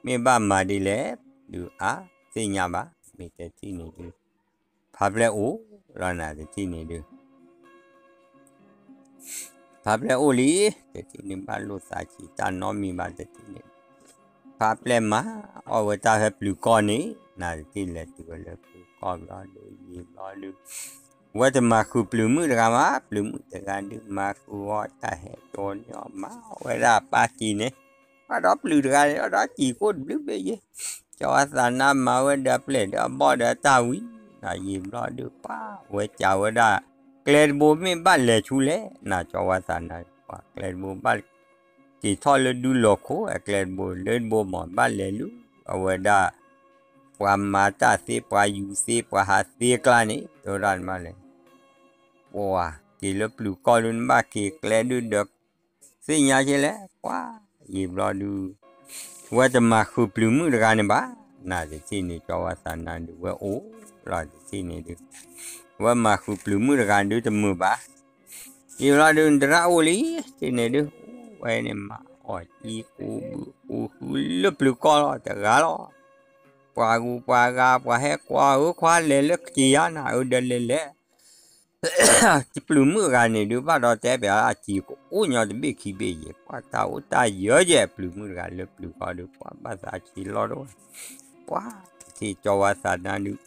မ့ၢ်ဘၣ်မၤဒ်လဲၣ် ဒုးအါ သ့ၣ်ညါဘၣ် မ့ၢ်တထံၣ်န့ၣ်ဒုး ဖးဖျဲၣ်အိၣ်လီၤ နၤတထံၣ်န့ၣ်ဒုး ဖးဖျဲၣ်အိၣ်လံ တထံၣ်န့ၣ်ဘၣ်လိာ်သးဆံးတၢ်နီတမံၤဘၣ်တထံၣ်န့ၣ် ဖးဖျဲၣ်မၤအီၣ်ဝဲတၢ်ဖဲပျုၤကီၢ်န့ၣ် နၤတထံၣ်လဲၤတုၤဝဲလၢပျုၤကီၢ်ဘျီဒုး ယံာ်ဘျီဒုး ဝဲတမၤဃုာ်ပျုၤမုၣ်တဂၤမး ပျုၤမုၣ်တဂၤဒုးမၤဃုာ်အီၤတၢ်ဟဲကၠီန့ၢ်အီၤ မၤအီၣ်ဝဲဒၣ်အပၢ်က့ၤန့ၣ် ပှၤဒီးပျုၤတဂၤန့ၣ် ဒီးစံၣ်ကိၣ်တဘျုးဘ့ၣ်ယဲ, ကၠီဝါသးနါမၤဝဲဒီးအပျဲၢ်ဒီးအဘီၣ်ဒီးအတၢ်ဝံၤ, ယံာ်ဘျီဒုးပှၤဝဲကးဝဲဒၣ်, ကျဲတဘိမ့ၢ်ဘၣ်လဲၤဆူလဲၣ်, နၤကၠီဝါသးနါပှၤကျဲတဘိဘၣ် က့ၤထီၣ်လၢဒူလီၤခိၣ် အကျဲတဘိလၢတဘိမ့ၢ်ဘၣ်လဲၤလူၤ, အဝဲဒၣ် ပှၤမၤတၢ်သ့ ပှၤယူၤသ့ ပှၤဟးသ့အကျါန့ၣ် တဲဝဲဒၣ်နဘၣ်လဲၤ ပှၤက့ၤလၢပျုၤကီၢ်ဒုး နဘၣ်က့ၤကျဲဒုးဒီး သ့ၣ်ညါက့လဲၣ် ပှၤ ယံာ်ဘျီဒုး ဝဲတမၤဃုာ်ပျုၤမုၣ်တဂၤန့ၣ်ဘၣ်, နတထံၣ်န့ၣ် ကၠီဝါသးနါဒုး ဝဲအိၣ်လီၤတထံၣ်န့ၣ်ဒုး ဝဲမၤဃုာ်ပျုၤမုၣ်တဂၤဒုးတမုာ်ဘၣ်, ယံာ်ဘျီဒုး နသရၣ်အိၣ်လံ တထံၣ်န့ၣ်ဒုး ဝဲန့ၣ်မၤအီၣ်ကံကိးဘုးကိးဟုလၢပျုၤကီၢ်လီၤ တဂၤလီၤ ပှၤဂုၤပှၤဂၤ ပှၤဟဲကွၢ်ဧၢ ခွါလဲၤလၢက့ၤယါနၤဧၢ ဒီးလဲၤလဲၤ ပျုၤမုၣ်တဂၤန့ၣ်ဒုး ဘၣ်ဒီးတဲပျးအစံာ်ကအိၣ်ညီတဘ့ၣ်ခံဘ့ၣ်ယဲၢ် ပှၤတၢ်အိၣ်တၢ်ယၢၤယဲၢ် ပျုၤမုၣ်တဂၤလၢပျုၤကီၢ်ဒုး ပှၤဘၣ်သးဆံးလီၤဒိၣ်ဝဲ, ပှၤတထံၣ်ကၠီဝါသးနါဒုး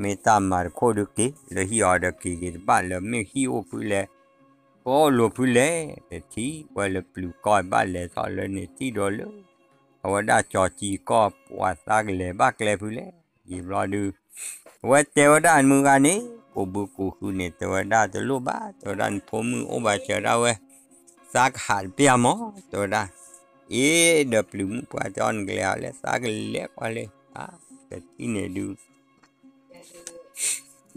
မ့ၢ်တၢ်မၤတခိၣ်ဒုးက့ၤ လၢဟံၣ်အီၤဒီးက့ၤက့ၤတဘၣ်လၢ မ့ၢ်ဟံၣ်အိၣ်ဖုလဲၣ် ကီၢ်အိၣ်လိၤဖုလဲၣ် တထံၣ်ဝဲလၢပျုၤကီၢ်ဘၣ်လဲၤထီၣ်လၢန့ၣ်ထံၣ်ဒီးလၢ အဝဲဒၣ်ကၠီစံာ်ကီၢ် ပှၤသးကလဲၤဘၣ်ကျဲဖုလဲၣ် ယံာ်ဘျီဒုး အဝဲတဲဝဲဒၣ်မုၢ်ဂၤန့ၣ် ကိးဘုးကိးဟုန့ၣ် တဲဝဲဒၣ်တလိၣ်ဘၣ် တဲဝဲဒၣ်နဖိမုၣ်အိၣ်ဘၣ်စၢၤဒၣ်ဝဲ သးကဟးတပျၢ်မး တဲဝဲဒၣ်, အ့ ဒီးပျုၤမုၣ်ပှၤတဲအီၤနကလဲၤအီၤလဲၣ် သးကလဲၤကွၢ်လၢ အါ တထံၣ်န့ၣ်ဒုး ဒ်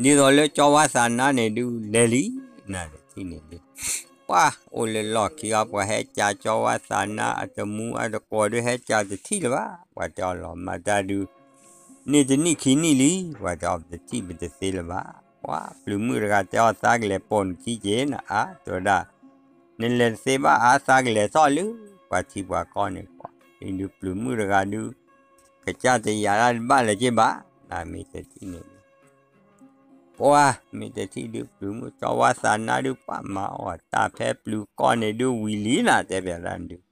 သိးလၢကၠီဝါသးနါန့ၣ်ဒုး လဲၤလံ နတထံၣ်န့ၣ်ဒုး ပှၤအိၣ်လၢလီၢ်ခံအီၤ ပှၤဟဲကးကၠီဝါသးနါအတမူအတကိးဒုး ဟဲကးတထံၣ်လၢၤဘၣ် ပှၤတဲအီၤလီၤမၤတၢ်ဒုး န့ၢ်တနံၣ်ခံနံၣ်လံ ပှၤတဲအီၤပတထံၣ်ပတသ့လၢၤဘၣ် ပှၤပျုၤမုၣ်တဂၤတဲအီၤသးကလဲၤပိာ်နခံက့ၤနၤအါ တဲဝဲဒၣ် နလဲၤတသ့ဘၣ်အါ သးကလဲၤထီၣ်လၢ ပှၤထံပှၤကီၢ်န့ၣ် ပှၤဒုးပျုၤမုၣ်တဂၤဒုး ကစၢ်တယာ်ဒၣ်တဘၣ်လၢၤက့ၤဘၣ် နမ့ၢ်တထံၣ်န့ၣ်ဒုး ပှၤမ့ၢ်တထံၣ်ဒုး ပျုၤမုၣ်ကၠီဝါသးနါဒုး ပှၤမၤအီၣ်တၢ်ဖဲပျုၤကီၢ်န့ၣ်ဒုးဝံၤလံနၤ တဲပျးဒၣ်ဒုး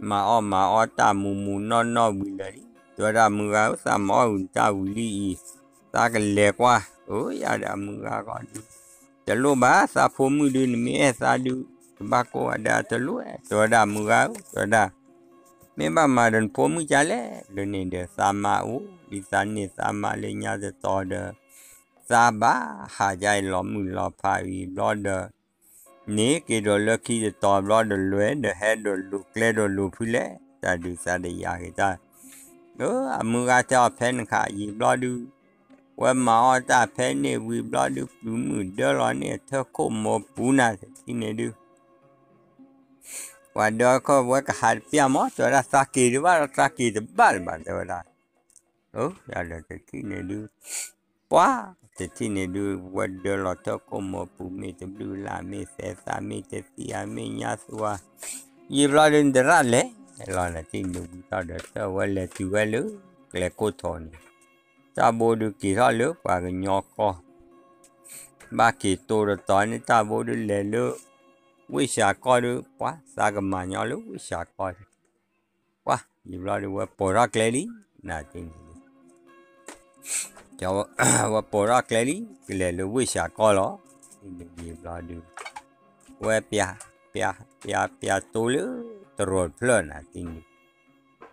မၤအီၣ်မၤအီတၢ်မူမူနီၢ်နီၢ်ဝံၤလၢာ်လံ တဲဝဲဒၣ်မုၢ်ဂၤဧၢ သးမၤအီၣ်ဂုာ်တၢ်ဝံၤလံအံၤ သးကလဲၤကွၢ် အၢ ယၤဒီးမုၢ်ဂၤဂီၢ်ဒုး တလိၣ်ဘၣ် သးဖိမုၣ်ဒုး နမ့ၢ်အဲၣ်သးဒုး တဘၣ်ကိၢ်ဂၤဒဲးတလိၣ် တဲဝဲဒၣ်မုၢ်ဂၤဧၢ တဲဝဲဒၣ် မ့ၢ်ဘၣ်မၤဒီးနဖိမုၣ်ကလဲၣ် လၢန့ၣ်ဒီးသးမါအိၣ် ဒ်သးန့ၢ်သးမါလၢညါတတီၤဒီး သးဘၣ်ဟးယါအံၤလီၤမုၢ်လီၤဖးဝံၤဘျီဒီး န့ၣ်က့ၤဒီးလၢခံတတီၤဘျီဒီးလွဲၢ်ဒီးဟဲဒီးလိၤကျဲဒီးလိၤဖုလဲၣ် တၢ်ဒုးသးတယာ်က့ၤတၢ် အၢ အမုၢ်ဂၤတဲအီၤဖဲန့ၣ်ခါယံာ်ဘျီဒုး ဝဲမၤအီၣ်တၢ်ဖဲန့ၣ်ဝံၤဘျီဒုး ပျုၤမုၣ်ဒၢလီၤန့ၢ်အထၢၣ်ခိၣ်မိၢ်ပူၤနၤတထံၣ်န့ၣ်ဒုး ပှၤဒၢခီၣ်ဝဲကဟးတပျၢ်မး တဲဝဲဒၣ်သးက့ၤတဘၣ်ဒီးသးက့ၤတဘၣ်လၢၤဘၣ် တဲဝဲဒၣ် အၢ ယၤဒီးတထံၣ်န့ၣ်ဒုး ပှၤတထံၣ်န့ၣ်ဒုး ဝဲဒၢလီၤထၢၣ်ခိၣ်မိၢ်ပူၤ မ့ၢ်တဘျုးလၢ် မ့ၢ်သဲသး မ့ၢ်တသံၣ်ဧါ မ့ၢ်ညါသူဧါ ယံာ်ဘျီဒုး နတရၣ်လဲၤလီၤနၤတထံၣ်န့ၣ် ဝံၤထီၣ်ဒီးတၢၢ်ဝဲလဲၤတုၤဝဲလၢ ကျဲခိၣ်ထီန့ၣ် တၢ်ဘိဒုးက့ၤထီၣ်လၢပှၤကညီကီၢ် ဘၣ်က့ၤတိၢ်တတီၤန့ၣ် တၢ်ဘိဒုးလဲၤလၢ ဝ့ၢ်စှၤကီၢ်ဒုး ပှၤသးကမၤညီလၢဝ့ၢ်စှၤကီၢ်ဒုး ပှၤယံာ်ဘျီဒုး ဝဲပိာ်ထီၣ်ကျဲလံ နၤတထံၣ်န့ၣ်ဒုး ဝဲပိာ်ထီၣ်ကျဲလံ ကလဲၤလၢဝ့ၢ်စှၤကီၢ်လီၤ ယံာ်ဘျီဒုး ဝဲပျး ပျး ပျး ပျးတိၢ်လၢတရိာ်တဖျၢၣ်နၤတထံၣ်န့ၣ်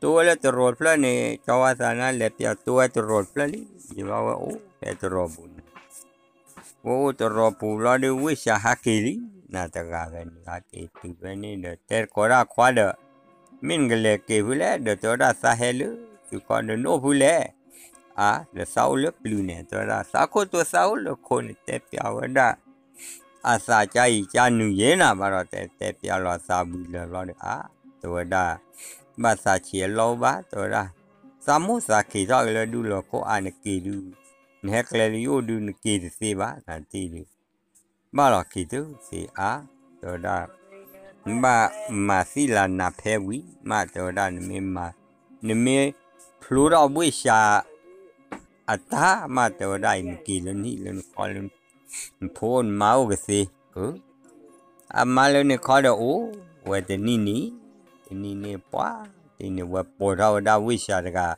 တိၢ်ဝဲလၢတရိာ်တဖျၢၣ်န့ၣ် ကၠီဝါသးနါလဲၤပျးတိၢ်ဝဲတရိာ်တဖျၢၣ်လံ ယံာ်ဘျီဝဲအိၣ်ဖဲတရိာ်ပူၤန့ၣ် ဝဲအိၣ်တရိာ်ပူၤဘျီဒုး ဝ့ၢ်စှၤဟးက့ၤလံ နၤတဂၤဂၤန့ၣ် ဟးက့ၤတုၤဖဲန့ၣ်ဒီး တဲတကိးဒၣ်ခွါဒီး မ့ၢ်နကလဲၤက့ၤဖုလဲၣ် ဒီးတဲဝဲဒၣ်သးဟဲလၢ သုးကီၢ်ဒီးနအိၣ်ဖုလဲၣ် အါ ဒီးသးအိၣ်လၢပျုၤန့ၣ် တဲဝဲဒၣ် သးခိၣ်တိၢ်သးအိၣ်လၢခိၣ်န့ၣ် တဲပျးဝဲဒၣ် အသးကါအံၤကါနုာ်ယဲနၤ ဘၣ်ဒီးတဲ တဲပျးလီၤသးဝံၤလၢာ်ဘျီဒီး အါ တဲဝဲဒၣ် ဘၣ်သးဆံးအလီၢ်အိၣ်ဘၣ် တဲဝဲဒၣ် သးမိၢ်သးက့ၤထီၣ်က့ၤလၢဒူလီၤခိၣ်အါ နက့ၤဒုး နဟဲကျဲလၢယအိၣ်ဒုး နက့ၤတသ့ဘၣ် နၤတထံၣ်ဒုး ဘၣ်လီၤက့ၤတသ့အါ တဲဝဲဒၣ် နဘၣ်မၤသံလၢနၤဖဲဝံၤ မး တဲဝဲဒၣ် နမ့ၢ်မၤ နမ့ၢ်ဖျိထီၣ်ဝ့ၢ်စှၤ အတၢ်မး တဲဝဲဒၣ်အံၤ နက့ၤလၢနဟံၣ်လၢနဃီလၢ နဖိနမါအိၣ်ကသ့ အမါလၢန့ၣ်ခီဒီးအိၣ်ဝဲတနံၣ်န့ၣ် တနံၣ်န့ၣ်ပှၤ တနံၣ်န့ၣ်ဝဲပိာ်ထီၣ်ဝဲဒၣ်ဝ့ၢ်စှၤတဂၤ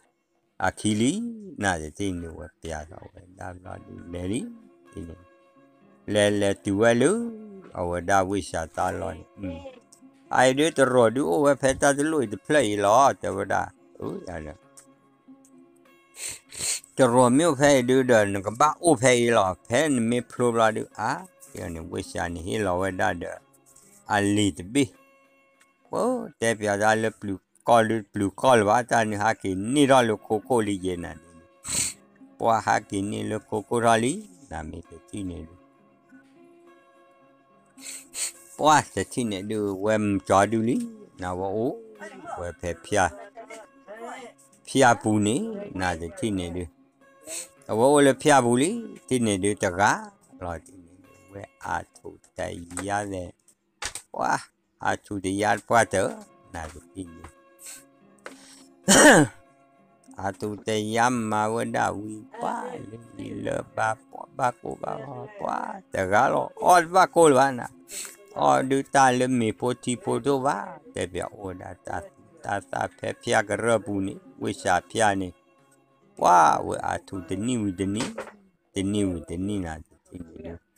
အခံလံ နၤတထံၣ်န့ၣ်ဝဲပျးထီၣ်ဝဲဒၣ်ဘျီဒုးလဲၤလံ တထံၣ်န့ၣ် လဲၤလဲၤတုၤဝဲလၢ အဝဲဒၣ်ဝ့ၢ်စှၤတၢ်လီၢ်န့ၣ် အအံၤဒုးတရီၢ်ဒုးအိၣ်ဝဲဖဲတၢ်တလိၣ်အံၤတဖျၢၣ်အံၤလီၤ တဲဝဲဒၣ်, တရီၢ်မ့ၢ်အိၣ်ဖဲအံၤဒုးဒီး နကဘၣ်အိၣ်ဖဲအံၤလီၤ, ဖဲနမ့ၢ်ဖျိဘျီဒုး အါ, န့ၣ်ဝ့ၢ်စၢ်န့ၣ်ဟ့ၣ်လီၤဝဲဒၣ်ဒီး အလံၤတဘ့ၣ်, ပတဲပၠးတၢ်လၢပျုၤကီၢ်ဒုး ပျုၤကီၢ်လၢၤဘၣ် တၢ်န့ၣ်ဟးက့ၤန့ၢ်ထီၣ်လၢခိခိၣ်လံယဲနၤဒုး, ပှၢ်ဟးက့ၤန့ၢ်လၢခိခိၣ်ထီၣ်လံ, နမ့ၢ်တထံၣ်န့ၣ်ဒုး ပှၢ်တထံၣ်န့ၣ်ဒုး ဝဲမၢကၠီဒုးလံ, နဝဲအိၣ်ဝဲဖဲ ဖၠၣ်ပူၤန့ၣ်, နတထံၣ်န့ၣ်ဒုး, အဝဲအိၣ်လၢဖၠၣ်ပူၤလံ, ထံၣ်န့ၣ်ဒုးတဂၤလီၤ, ထံၣ်န့ၣ်ဒုး ဝဲအါထူးတယါလဲၣ်, ပှၢ်, အါထူးတယါပှၢ်တၢၢ်, နတထံၣ်န့ၣ် အါထူးတယါမၤဝဲဒၣ်ဝံၤပှၢ်လၢလံၤလၢဘါပှၢ်ဘၣ်ကိၢ်ဘၣ်ဂီၤပှၢ်တဂၤလီၤ, အီၣ်တဘၣ်ကိၢ်လၢၤဘၣ်နၤ, အီၣ်ဒုးတၢ်လၢမ့ၤဖိထံဖိတအိၣ်ဘၣ်, တဲပၠးအိၣ်ဝဲဒၣ်တၢ်သူတၢ်သၣ်ဖဲဖၠၣ်ကရၢၢ်ပူၤန့ၣ် ဝ့ၢ်စၢ်ဖၠၣ်န့ၣ်, ပှၢ်ဝဲအါထူးတနံၣ်ဝံၤတနံၣ်, တနံၣ်ဝံၤတနံၣ်နၤတထံၣ်န့ၣ်ဒုး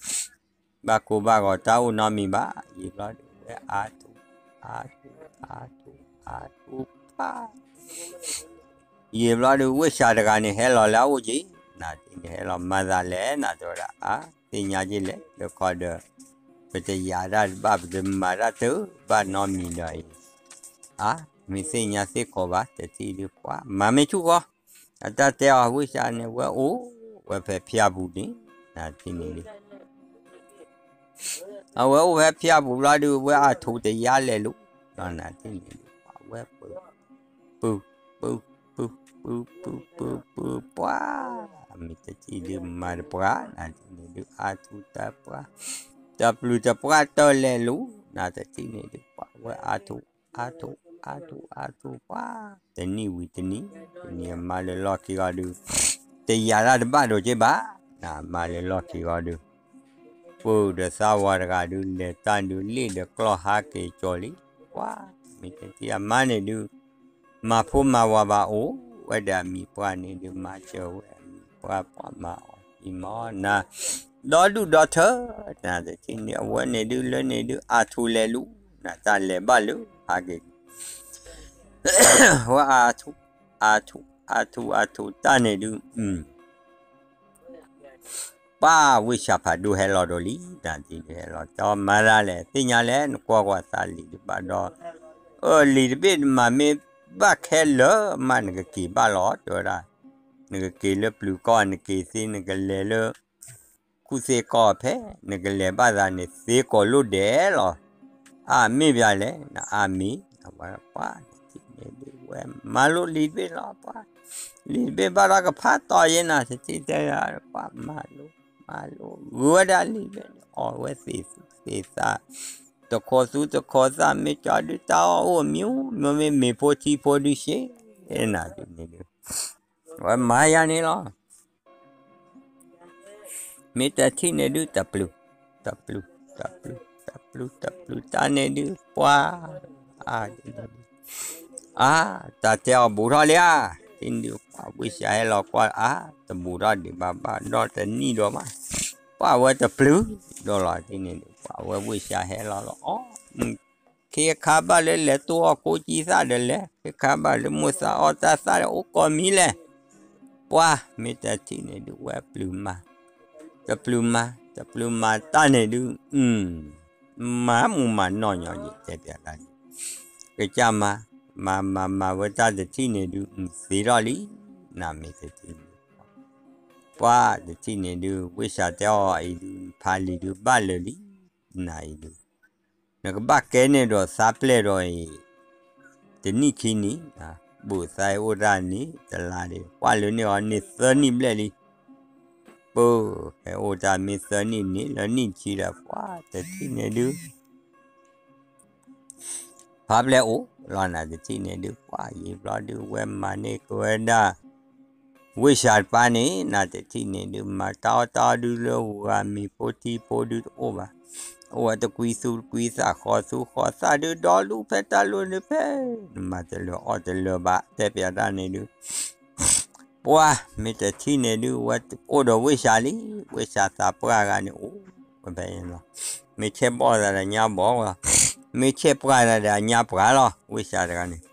ဘၣ်ကိၢ်ဘၣ်ဂီၤတၢ်အိၣ်နီတမံၤဘၣ်, ယံာ်ဘျီဒုးဝဲအါထူး, အါထူး, အါထူး, အါထူး, ယံာ်ဘျီဒုးဝ့ၢ်စၢ်တဂၤန့ၣ်ဟဲလီၤလၢအအိၣ်က့ၤ, နတထံၣ်န့ၣ်ဟဲလီၤမၤသးလဲၣ် နတဲဝဲဒၣ်အါ, သ့ၣ်ညါက့ၤလဲၣ် လၢခီဒီး ပတယၤတၢ်တဘၣ် ပတမၤတၢ်တဘၣ်နီတမံၤဒီးအံၤ, အါ, မ့ၢ်သ့ၣ်ညါသ့ၣ်ခီဘၣ် တထံၣ်ဒုးပှၢ် မၤမ့ၢ်ဆူၣ်ဃီ, အတၢ်တဲအီၤဝ့ၢ်စၢ်န့ၣ် ဝဲအိၣ်ဝဲဖဲဖၠၣ်ပူၤန့ၣ်, နတထံၣ်န့ၣ်ဒုး အဝဲအိၣ်ဖဲဖၠၣ်ပူၤဘျီဒုး ဝဲအါထူးတယါလဲၤလိၤ, နတထံၣ်န့ၣ်ဒုး ပှၢ်ဝဲ ပုၢ်, ပုၢ်, ပုၢ်, ပုၢ်, ပုၢ်, ပုၢ်, ပုၢ်, ပှၢ်, မ့ၢ်တထံၣ်ဒုးမၤတပှၢ်, နတထံၣ်န့ၣ်ဒုးအါထူးတပှၢ်, တပျုၤတပှၢ်တၢၢ်လဲၤလိၤ, နတထံၣ်န့ၣ်ဒုး ပှၢ်ဝဲအါထူး, အါထူး, အါထူး, အါထူးပှၢ်, တနံၣ်ဝံၤတနံၣ်, တနံၣ်အမါလၢလီၢ်ခံဂီၤဒုး, တယၤတၢ်တဘၣ်ဒိးက့ၤဘၣ်, နမါလၢလီၢ်ခံဂီၤဒုး ပှၢ်ဒီးသးဝၤတဂၤဒုး လဲၤတၢ်ဒုးလ့ၣ်ဒီးကျီၢ်ဟးက့ၤကၠီၤလံ, ပှၢ်, မ့ၢ်တထံၣ်အမါန့ၣ်ဒုး, မၤဖိမၤဝၤဘၣ်အိၣ်ဝဲဒီးအမံၤပှၢ်န့ၣ်ဒုး မၤစၢၤဝဲအမံၤပှၢ် ပှၢ်မၤအီၤအံၤမၤအီၤနၤ, ဒီဒူၣ်ဒီထၢ, နတထံၣ်န့ၣ် အဝဲန့ၣ်ဒုးလၢန့ၣ်ဒုး အါထူးလဲၤလိၤ, နတၢ်လဲၤဘၣ်လၢဟးက့ၤ ဝဲအါထူး, အါထူး, အါထူး, အါထူးတၢ်န့ၣ်ဒုး, ပှၢ်ဝ့ၢ်စၢ်ဖးဒိၣ်ဟဲလီၤဒီးလံ, နတထံၣ်ဒုးဟဲလီၤ တဲမၤတၢ်လဲၣ်, သ့ၣ်ညါလဲၣ် နကွၢ်ကွၢ်သးလံၤတဘၣ်ဒီး, အၢ လံၤတဘ့ၣ်မၤမ့ၢ်ဘၣ်ခဲလၢာ်မး နကက့ၤဘၣ်လီၤ တဲဝဲဒၣ်, နကက့ၤလၢပျုၤကီၢ် နက့ၤသ့ နကလဲၤလၢ ကူၣ်သ့ကီၢ်ဖဲ နကလဲၤဘၣ်သးန့ၣ် သ့ကိးလိၣ်ဒဲးလီၤ, အါမ့ၢ်ပၠးလဲၣ် နအါမ့ၢ်, ပှၢ်တထံၣ်န့ၣ်ဒုး ဝဲမၤလိလံၤတဘ့ၣ်လီၤ ပှၢ်, လံၤတဘ့ၣ်ဘၣ်ဒီးကဖးတီယဲနၤ တထံၣ်တဲယၤ ပှၢ်မၤလိ, မၤလိ, ဂုၤဝဲဒၣ်လံၤတဘ့ၣ်န့ၣ် အီၣ်ဝဲသ့ၣ်သူသ့ၣ်သၣ်, တခိးသူတခိးသၣ် မ့ၢ်ကၠီဒုးတၢ်အီၣ်အိၣ်မံၤ, မ့ၢ်မ့ၢ်မ့ၢ်ဖိထံဖိဒုးရှဲ, နၤဒုးန့ၣ်ဒုး ဝဲမၤယၤန့ၣ်လီၤ. မ့ၢ်တထံၣ်န့ၣ်ဒုး တပျုၤ, တပျုၤ, တပျုၤ, တပျုၤ, တပျုၤတၢ်န့ၣ်ဒုး ပှၢ်, အါ, အါ, တၢ်တဲအီၤဘူးထီၣ်လံဧါ, တထံၣ်န့ၣ်ဒုး ပှၢ်ဝ့ၢ်စၢ်ဟဲလီၤကွၢ်အါ, တဘူးထီၣ်ဒံးဘၣ်ဘၣ် ဒီတနံၣ်ဒီးမး, ပှၢ်ဝဲတပျုၤ, ဒီးလီၤတထံၣ်န့ၣ်ဒုး ပှၢ်ဝဲဝ့ၢ်စၢ်ဟဲလီၤလီၤအီၣ် ခ့ခါဘၣ်လၢလဲၤတိၢ်အီၣ်ကိးကံသၣ်ဒီးလဲၤ, ခ့ခါဘၣ်လၢမိၢ်သးအီၣ်တၢ်သၣ်ဒီးအိၣ်ကိးမံၤလဲၣ်, ပှၢ်မ့ၢ်တထံၣ်န့ၣ်ဒုး ဝဲပျုၤမၤ, တပျုၤမၤ, တပျုၤမၤတၢ်န့ၣ်ဒုး, မၤမူမၤနီၢ်ညီယဲၢ်တဲပၠးတၢ်န့ၣ်, ကစၢ်မၤ, မၤမၤမၤဝဲတၢ်တထံၣ်န့ၣ်ဒုး သ့ထီၣ်လံ, နမ့ၢ်တထံၣ်န့ၣ်, ပှၢ်တထံၣ်န့ၣ်ဒုး ဝ့ၢ်စၢ်တဲအီၤအံၤဒုး ဖးလံၤဒုးဘၣ်လၢာ်လံ, နအံၤဒုး နကဘၣ်ကဲန့ၣ်ဒီးသးပျဲၢ်ဒီးအံၤ, တနံၣ်ခံနံၣ်, ဘူးသးအိၣ်တၢ်န့ၣ် တလါဒံး ပှၢ်လၢန့ၣ်အီၤန့ၣ်သၢနံၣ်ဘျဲၣ်လံ, ပၢ်, ဟဲအိၣ်တၢ်မ့ၢ်သၢနံၣ်န့ၣ် လၢနံၣ်တဆံဒီး ပှၢ်တထံၣ်န့ၣ်ဒုး ဖးပျဲၢ်အိၣ်လီၤ နတထံၣ်န့ၣ်ဒုး ပှၢ်ယံာ်ဘျီဒုး ဝဲမၤန့ၢ်က့ၤဝဲဒၣ် ဝ့ၢ်စၢ်တပၤန့ၣ် နတထံၣ်န့ၣ်ဒုး မၤတၢ်အီၣ်တၢ်အီဒုးလၢဂၤမ့ၤဖိထံဖိဒုးတအိၣ်ဘၣ်, အိၣ်ဝဲတကွံသူတကွံသး ဃီသူဃီသၣ်ဒုး ဒီလူၢ်ဖဲတၢ်လိၤဒုးဖဲ နမၤတလၢာ်အီၣ်တလၢာ်ဘၣ် တဲပၠးတၢ်န့ၣ်ဒုး ပှၢ် မ့ၢ်တထံၣ်န့ၣ်ဒုး ဝဲအိၣ်ဒီးဝ့ၢ်စၢ်လံ, ဝ့ၢ်စၢ်သးပှၢ်ဂၤန့ၣ်အိၣ်ဝဲဖဲအံၤလီၤ, မ့ၢ်ဆဲးဘီၣ်သးဒီးညါဘီၣ်ဝဲလီၤ, မ့ၢ်ဆဲးပှၢ်ဒီးအညါပှၢ်လီၤ ဝ့ၢ်စၢ်တဂၤန့ၣ်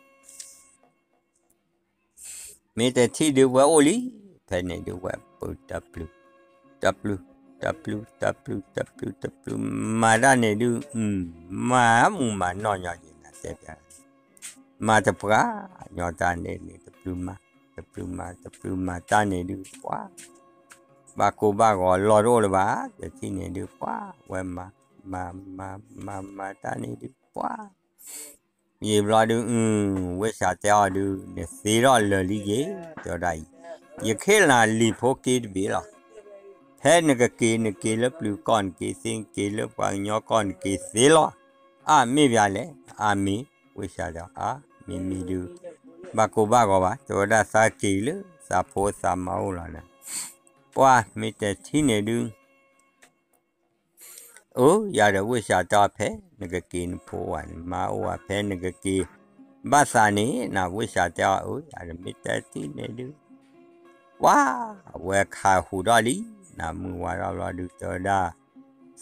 မ့ၢ်တထံၣ်ဒုးဝဲအိၣ်လံ, ဖဲန့ၣ်ဒုးဝဲပတပျုၤ, တပျုၤ, တပျုၤ, တပျုၤ, တပျုၤ, တပျုၤ, မၤတၢ်န့ၣ်ဒုး, မၤမူမၤနီၢ်ညီယံၤနၤတဲပျး, မၤတပှၢ်ညီတၢ်န့ၣ်န့ၣ် တပျုၤမၤ, တပျုၤမၤ, တပျုၤမၤတၢ်န့ၣ်ဒုး ပှၤ ဘၣ်ကိၢ်ဘၣ်ဂီၤလီၢ်တအိၣ်လၢၤဘၣ်, တထံၣ်န့ၣ်ဒုး ပှၤ ဝဲမၤ, မၤ, မၤ, မၤ, မၤတၢ်န့ၣ်ဒုး ပှၤ ယံာ်ဘျီဒုး ဝ့ၢ်စၢ်တဲအီၤဒုး နသ့ထီၣ်လၢာ်လံယ့ၣ်, တဲဝဲဒၣ်အံၤ, ယခ့လၢလံာ်ဖိက့တဘ့ၣ်လီၤ. ဖဲနကက့ၤ နက့ၤလၢပျုၤကီၢ် နက့ၤသ့ နက့ၤလၢပှၤကညီကီၢ် နက့ၤသ့လီၤ. အါ မ့ၢ်ဘၣ်လဲၣ်, အါမ့ၢ်, ဝ့ၢ်စၢ်တဲအါ မ့မ့ၢ်ဒုး ဘၣ်ကိၢ်ဘၣ်ဂီၤဘၣ်, တဲဝဲဒၣ်သးက့ၤလၢ သးဖိသးမါအိၣ်လီၤနၤ. ပှၤမ့ၢ်တထံၣ်န့ၣ်ဒုး အၢ ယၤဒီးဝ့ၢ်စၢ်တဲအီၤ ဖဲနကက့ၤနဖိအိၣ်ဧါ နမါအိၣ်ဧါ ဖဲနကက့ၤ ဘၣ်သးန့ၣ် နဝ့ၢ်စၢ်တဲအီၤ အၢ ယၤဒီးမ့ၢ်တထံၣ်န့ၣ်ဒုး ပှၤ အဝဲခးဟူးထီၣ်လံ, နမုၢ်ဝါထီၣ်ဘျီဒုး တဲဝဲဒၣ်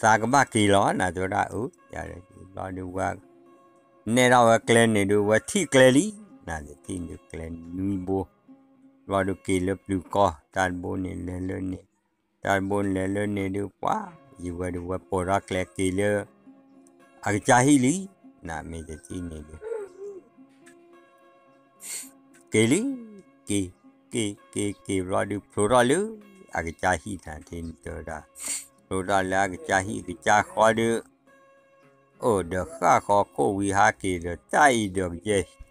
သးကဘၣ်က့ၤလီၤ နတဲဝဲဒၣ် အၢ ယၤဒီးဘျီဒုးဝဲ နဲၣ်ထီၣ်ဝဲကျဲန့ၣ်ဒုး ဝဲထံၣ်ကျဲလံ, နတထံၣ်န့ၣ်ကျဲနွံဘိ, ဘျီဒုးက့ၤလၢပျုၤကီၢ် တၢ်တဘိန့ၣ်လဲၤလၢန့ၣ်, တၢ်တဘိန့ၣ်လဲၤလၢန့ၣ်ဒုး ပှၤ ယံာ်ဝဲဒုးဝဲပိာ်ထီၣ်ကျဲက့ၤလၢ အကစၢ်ဟံၣ်လံ, နမ့ၢ်တထံၣ်န့ၣ်ဒုး က့ၤလံ, က့ၤ, က့ၤ, က့ၤ, က့ၤဘျီဒုး ဖျိထီၣ်လၢ အကစၢ်ဟံၣ်နၤထံၣ်န့ၣ်တဲဝဲဒၣ်, ဖျိထီၣ်လၢအကစၢ်ဟံၣ် အကစၢ်ဃီဒုး အိၣ်ဒီးဃၣ်ဃီခိၣ်ဝံၤဟးက့ၤဒီးတၢ်အံၤဒီးကယဲၢ်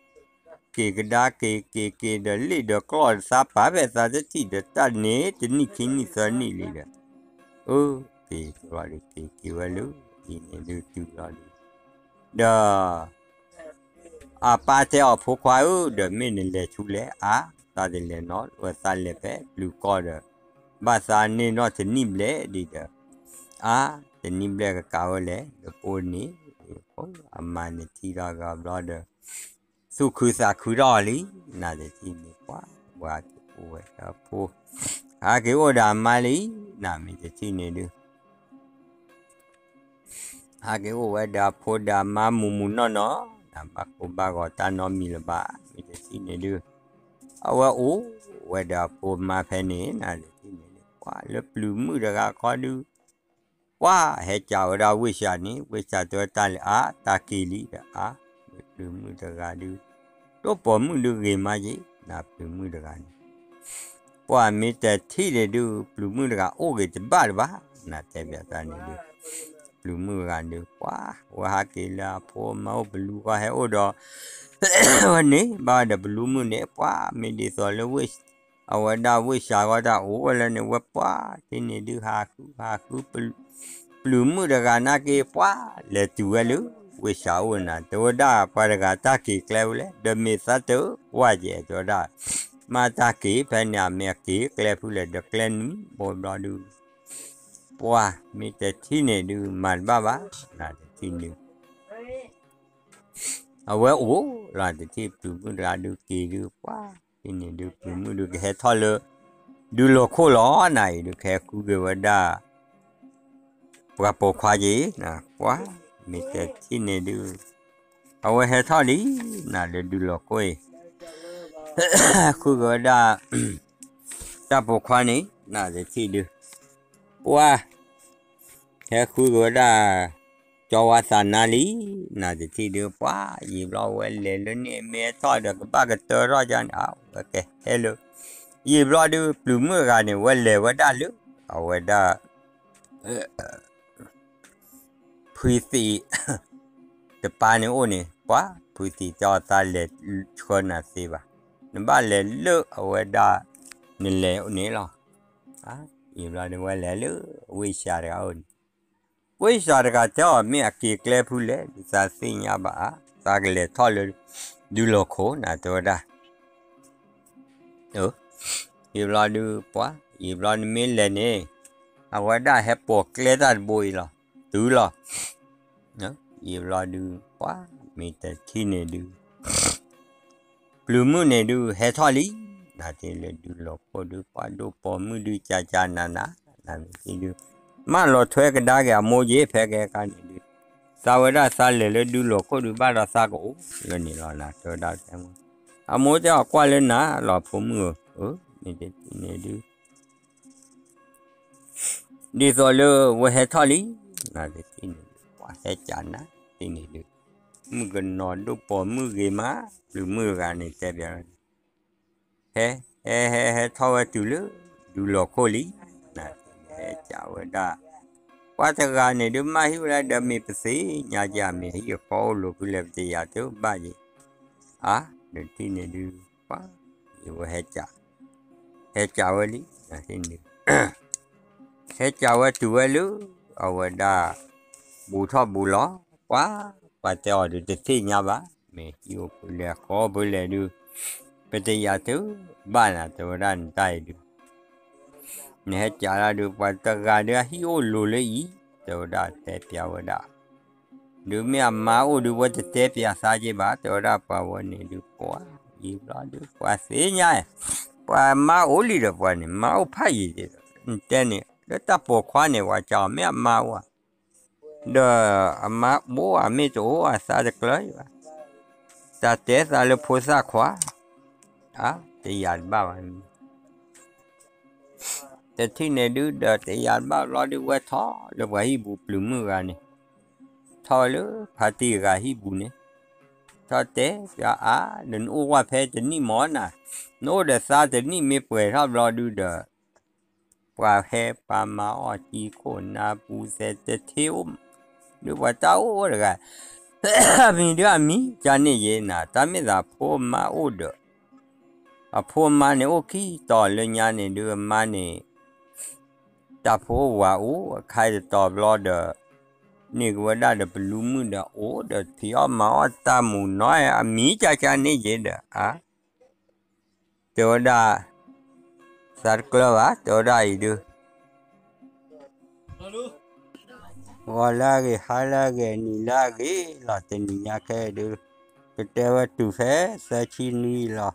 က့ၤကဒါက့ၤ က့ၤက့ၤဒီးလ့ၣ်ဒီးကျီၢ်ဒီးသးပာ်ဖဲသးတထံၣ်ဒီးတၢ်န့ၣ် တနံၣ်ခံနံၣ်သၢနံၣ်လံဒီး အၢ က့ၤဘျီဒုး က့ၤက့ၤဝဲလၢ အံၤန့ၣ်ဒုးတုၤလီၤဒုး ဒီး အပၢ်တဲအီၤ ဖိခွါဧၢ ဒီးမ့ၢ်နလဲၤဆူလဲၣ် အါ သးတလဲၤနီတဝဲ သးလဲၤဖဲပျုၤကီၢ်ဒီး ဘၣ်သးန့ၢ်နီၢ်တနံၣ်ဘျဲၣ်ဒံးဒီး အါ တနံၣ်ဘျဲၣ်ကကးဝဲလဲၣ် ဒီးပိန့ၣ် အမၤနထံၣ်ထီၣ်ကဘျီဒီး သူၣ်ခုသးခုထီၣ်အီၤလံ, နတထံၣ်န့ၣ် ပှၤ ဝဲဟးက့ၤအိၣ်ဝဲဒီးအဖိ, ဟးက့ၤအိၣ်ဒီးအမါလံ, နမ့ၢ်တထံၣ်န့ၣ်ဒုး ဟးက့ၤအိၣ်ဝဲဒီးအဖိဒီးအမါမုၢ်မုၢ်နီၢ်နီၢ်, နဘၣ်ကိၢ်ဘၣ်ဂီၤတၢ်နီတမံၤလၢၤဘၣ်, မ့ၢ်တထံၣ်န့ၣ်ဒုး အဝဲအိၣ်ဝဲဒီးအဖိမါဖဲန့ၣ် နတထံၣ်န့ၣ်ဒုး ပှၤလၢပျုၤမုၣ်တဂၤခီဒုး ပှၤဟဲကးဝဲဒၣ်ဝ့ၢ်စၢ်န့ၣ် ဝ့ၢ်စၢ်တဲဝဲတၢ်လဲၣ် အါ တၢ်က့ၤလံဒီး အါ ပျုၤမုၣ်တဂၤဒုး တိၢ်ပိာ်မုၣ်ဒုးဂ့ၤမးယ့ၣ် နပျုၤမုၣ်တဂၤန့ၣ် ပှၤမ့ၢ်တထံၣ်န့ၣ်ဒုး ပျုၤမုၣ်တဂၤအိၣ်ဂ့ၤတဘၣ်တဘၣ်, နတဲဘၣ်တၢ်န့ၣ်ဒုး ပျုၤမုၣ်တဂၤဒုး ပှၤ ဝဲဟးက့ၤလၢအဖိမါအိၣ် ပလူဃီဟဲအိၣ်ဒီး ဝဲန့ၣ် ဘၣ်ဒီးပလူမုၣ်န့ၣ် ပှၤမ့ၢ်ဒ်သိးလၢ အဝဲဒၣ်ဝ့ၢ်စၢ်ဂီၢ်တၢ်အိၣ်ဝဲလၢန့ၣ် ဝဲပှၤတထံၣ်န့ၣ်ဒုး ဟးဃုဟးဃု ပျုၤမုၣ်တဂၤနာ်က့ ပှၤလဲၤတုၤဝဲလၢ ဝ့ၢ်စၢ်အိၣ်နၤ တဲဝဲဒၣ်ပှၤတဂၤတၢ်က့ၤကျဲဖဲလဲၣ် ဒီးမ့ၢ်သးတကွၢ်ကဲ တဲဝဲဒၣ် မ့ၢ်တၢ်က့ၤဖဲန့ၣ် အမ့ၢ်အက့ၤကျဲဖဲလဲၣ် ဒီးကျဲနွံဘိဘျီဒုး ပှၤမ့ၢ်တထံၣ်န့ၣ်ဒုး မၤတဘၣ်ဘၣ် နတထံၣ်န့ၣ် အဝဲအိၣ်လီၤ တထံၣ်ပျုၤမုၣ်တဂၤဒုးက့ၤဒုး ပှၤတထံၣ်န့ၣ်ဒုး ပျုၤမုၣ်ဒုးကဟဲထီၣ်လၢ ဒုးလီၤခိၣ်လီၤ နၤအံၤဒုး ကဟဲဃုက့ၤဝဲဒၣ် ပှၤပိာ်ခွါက့ၤ ပှၤမ့ၢ်တထံၣ်န့ၣ်ဒုး အဝဲဟဲထီၣ်လံ နၤလၢဒုးလီၤခိၣ်အံၤ ဃုက့ၤဝဲဒၣ် တၢ်ပိာ်ခွါန့ၣ် နၤတထံၣ်ဒုး ပှၤ ဟဲဃုက့ၤဝဲဒၣ် ကၠီဝါသးနါလံ နၤတထံၣ်ဒုး ပှၤ ယံာ်ဘျီဝဲလဲၤလၢန့ၣ် မ့ၢ်ဟဲထီၣ်ဒီးကဘၣ်ကတၢၢ်ထီၣ်ယါန့ၣ် အဝဲကဟဲလၢ ယံာ်ဘျီဒုး ပျုၤမုၣ်တဂၤန့ၣ် ဝဲလဲၤဝဲဒၣ်လၢ အဝဲဒၣ် ဖုသံး တပၤန့ၣ်အိၣ်န့ၣ် ပှၤ ဖုသံးတဲအီၤ သးလဲၤဆှၢနၤသ့ဘၣ်, နဘၣ်လဲၤလၢအဝဲဒၣ် နလဲၤန့ၣ်လီၤ. ယံာ်ဘျီဒုးဝဲလဲၤလၢ ဝ့ၢ်စၢ်တဂၤအိၣ်န့ၣ်, ဝ့ၢ်စၢ်တဂၤတဲအီၤ မ့ၢ်အက့ၤကျဲဖုလဲၣ် ဒုးသးသ့ၣ်ညါဘၣ်ဧါ, သးကလဲၤထီၣ်လၢ ဒုးလီၤခိၣ်နၤတဲဝဲဒၣ် ယံာ်ဘျီဒုး ပှၤ ယံာ်ဘျီနမ့ၢ်လဲၤန့ၣ် အဝဲဒၣ်ဟဲပိာ်ကျဲတၢ်တဘိအံၤလီၤ, တုၤလီၤ. ယံာ်ဘျီဒုး ပှၤ မ့ၢ်တထံၣ်န့ၣ်ဒုး ပျုၤမုၣ်န့ၣ်ဒုး ဟဲထီၣ်လံ, နၤတ့ၢ်လၢဒုးလီၤခိၣ်ဒုး ပှၤဒိၣ်ပိာ်မုၣ်ဒုး ကၠၤကၠၤနၤနၤ, နၤမ့ၢ်တ့ၢ်ဒုး မၢလီၤထွဲကဒါက့ၤအမိၢ်ယ့ၣ် ဖဲကဲကါန့ၣ်ဒုး သးဝဲဒၣ်သးလဲၤလၢဒူလိာ်ခိၣ်ဒုးဘၣ်ဒီးသးကအိၣ်လၢန့ၣ်လီၤနၤ တဲဝဲဒၣ်. အမိၢ်တဲအီၤကွၢ်လၢနၤလီၤဖိမုၣ်ဧၢ, မ့ၢ်တထံၣ်န့ၣ်ဒုး ဒ်သိးလၢဝဲဟဲထီၣ်လံ, နတထံၣ်န့ၣ်ဒုး ပှၤဟဲကးနၤ တထံၣ်န့ၣ်ဒုး မုၣ်ကနီၤဒိၣ်ပိာ်မုၣ်ဂ့ၤမး, ပျုၤမုၣ်တဂၤန့ၣ်တဲဘၣ် ဟဲ ဟဲ ဟဲ ဟဲထီၣ်ဝဲတုၤလၢ ဒူလိာ်ခိၣ်လံ, နဟဲကးဝဲဒၣ် ပှၤတဂၤန့ၣ်ဒုး မ့ၢ်ဟံၣ်ဝဲလၢဒီးမ့ၢ်ပသ့ၣ်ညါက့ၤ မ့ၢ်ဟံၣ်အဃီအိၣ်လိၤဖဲလဲၣ် ပတယၤတဘၣ်ယံၤ, အါ နတထံၣ်န့ၣ်ဒုး ပှၤ ယဝဲဟဲကး ဟဲကးဝဲလံ, ဟဲကးဝဲတုၤဝဲလၢ အဝဲဒၣ် ဘူးထီၣ်ဘူးလီၤ, ပှၤ ပှၤတဲအီၤဒုးတသ့ၣ်ညါဘၣ်, မ့ၢ်ဟံၣ်အိၣ်ဖဲလဲၣ်ဃီဖဲလဲၣ်ဒုး ပတယၤတဘၣ်နၤ တဲဝဲဒၣ်နတၢ်အံၤဒုး နဟဲကးဒၣ်ဒုး ပှၤတဂၤဒုးအဟံၣ်အိၣ်လိၤလၢအံၤ တဲဝဲဒၣ်တဲပျးဝဲဒၣ်, ဒုးမ့ၢ်အမါအိၣ်ဒုး ဝဲတတဲပျးသးက့ၤဘၣ် တဲဝဲဒၣ်ပှၤဝဲန့ၣ်ဒုး ပှၤ ယံာ်ဘျီဒုး ပှၤသ့ၣ်ညါ ပှၤမါအိၣ်လံဒီးပှၤန့ၣ် မါအိၣ်ဖးယံာ်က့ၤဒီး နတဲန့ၣ် လၢတၢ်ပိာ်ခွါန့ၣ် ပှၤကးအီၤမ့ၢ်အမါအိၣ်ဧါ ဒီးအမါဘိအမ့ၢ်တအိၣ်အသးတကျၢၤဘၣ်, တၢ်တဲသးလၢဖိသၣ်ခွါ, အါ တယၤတဘၣ်ဘၣ်, တထံၣ်န့ၣ်ဒုး ဒီးတယၤတဘၣ်ဘျီဒုး ဝဲထီၣ်လၢပှၤဟံၣ်ပူၤပျုၤမုၣ်တဂၤန့ၣ်, ထီၣ်ဝဲလၢဖါတံၢ်တဂၤဟံၣ်ပူၤန့ၣ်, ထီၣ်တဲပျးအါ ဒီးနအိၣ်ဝဲဖဲတနံၣ်မ့ၢ်နၤ, နအိၣ်ဒီးသးတနံၣ်မ့ၢ်ပှဲၤထီၣ်ဘျီဒုးဒီး ပှၤဟဲပှၤမၤအီၣ်ကံခိၣ်နါပူၤသဲတထ့အိၣ်, ဒုးပှၤတၢ်အိၣ်အိၣ်တဂၤ, အမံၤဒုးအမံၤ ကန့ၣ်ယဲနၤ တၢ်မ့ၢ်သးဖိမါအိၣ်ဒီး, အဖိအမါန့ၣ်အိၣ်ခံတီၤလၢညါန့ၣ်ဒုး အမါန့ၣ် တၢ်ဖိဝၤအိၣ်အခါတတီၤဘျီဒီး, န့ၢ်ကဝဲဒၣ်ဒီးပလူမုၣ်ဒီးအိၣ်ဒီးဖံးအီၣ်မၤအီၣ်တၢ်မူၤနီၢ် အမံၤကကန့ၣ်ယဲဒီး အါ တဲဝဲဒၣ်, သးတကျၢၤဘၣ် တဲဝဲဒၣ်အံၤဒုး, ဂီၤလၢအဂ့ၤ ဟါလၢအဂ့ၤ နံၤလၢအဂ့ၤလီၤ တနံၤညါခဲအံၤဒုး, ကတဲဝဲတုၤဖဲသၢဆံနွံလီၤ,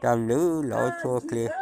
တၢ်ဘျုးလီၤအိၣ်ဆူၣ်အိၣ်ချ့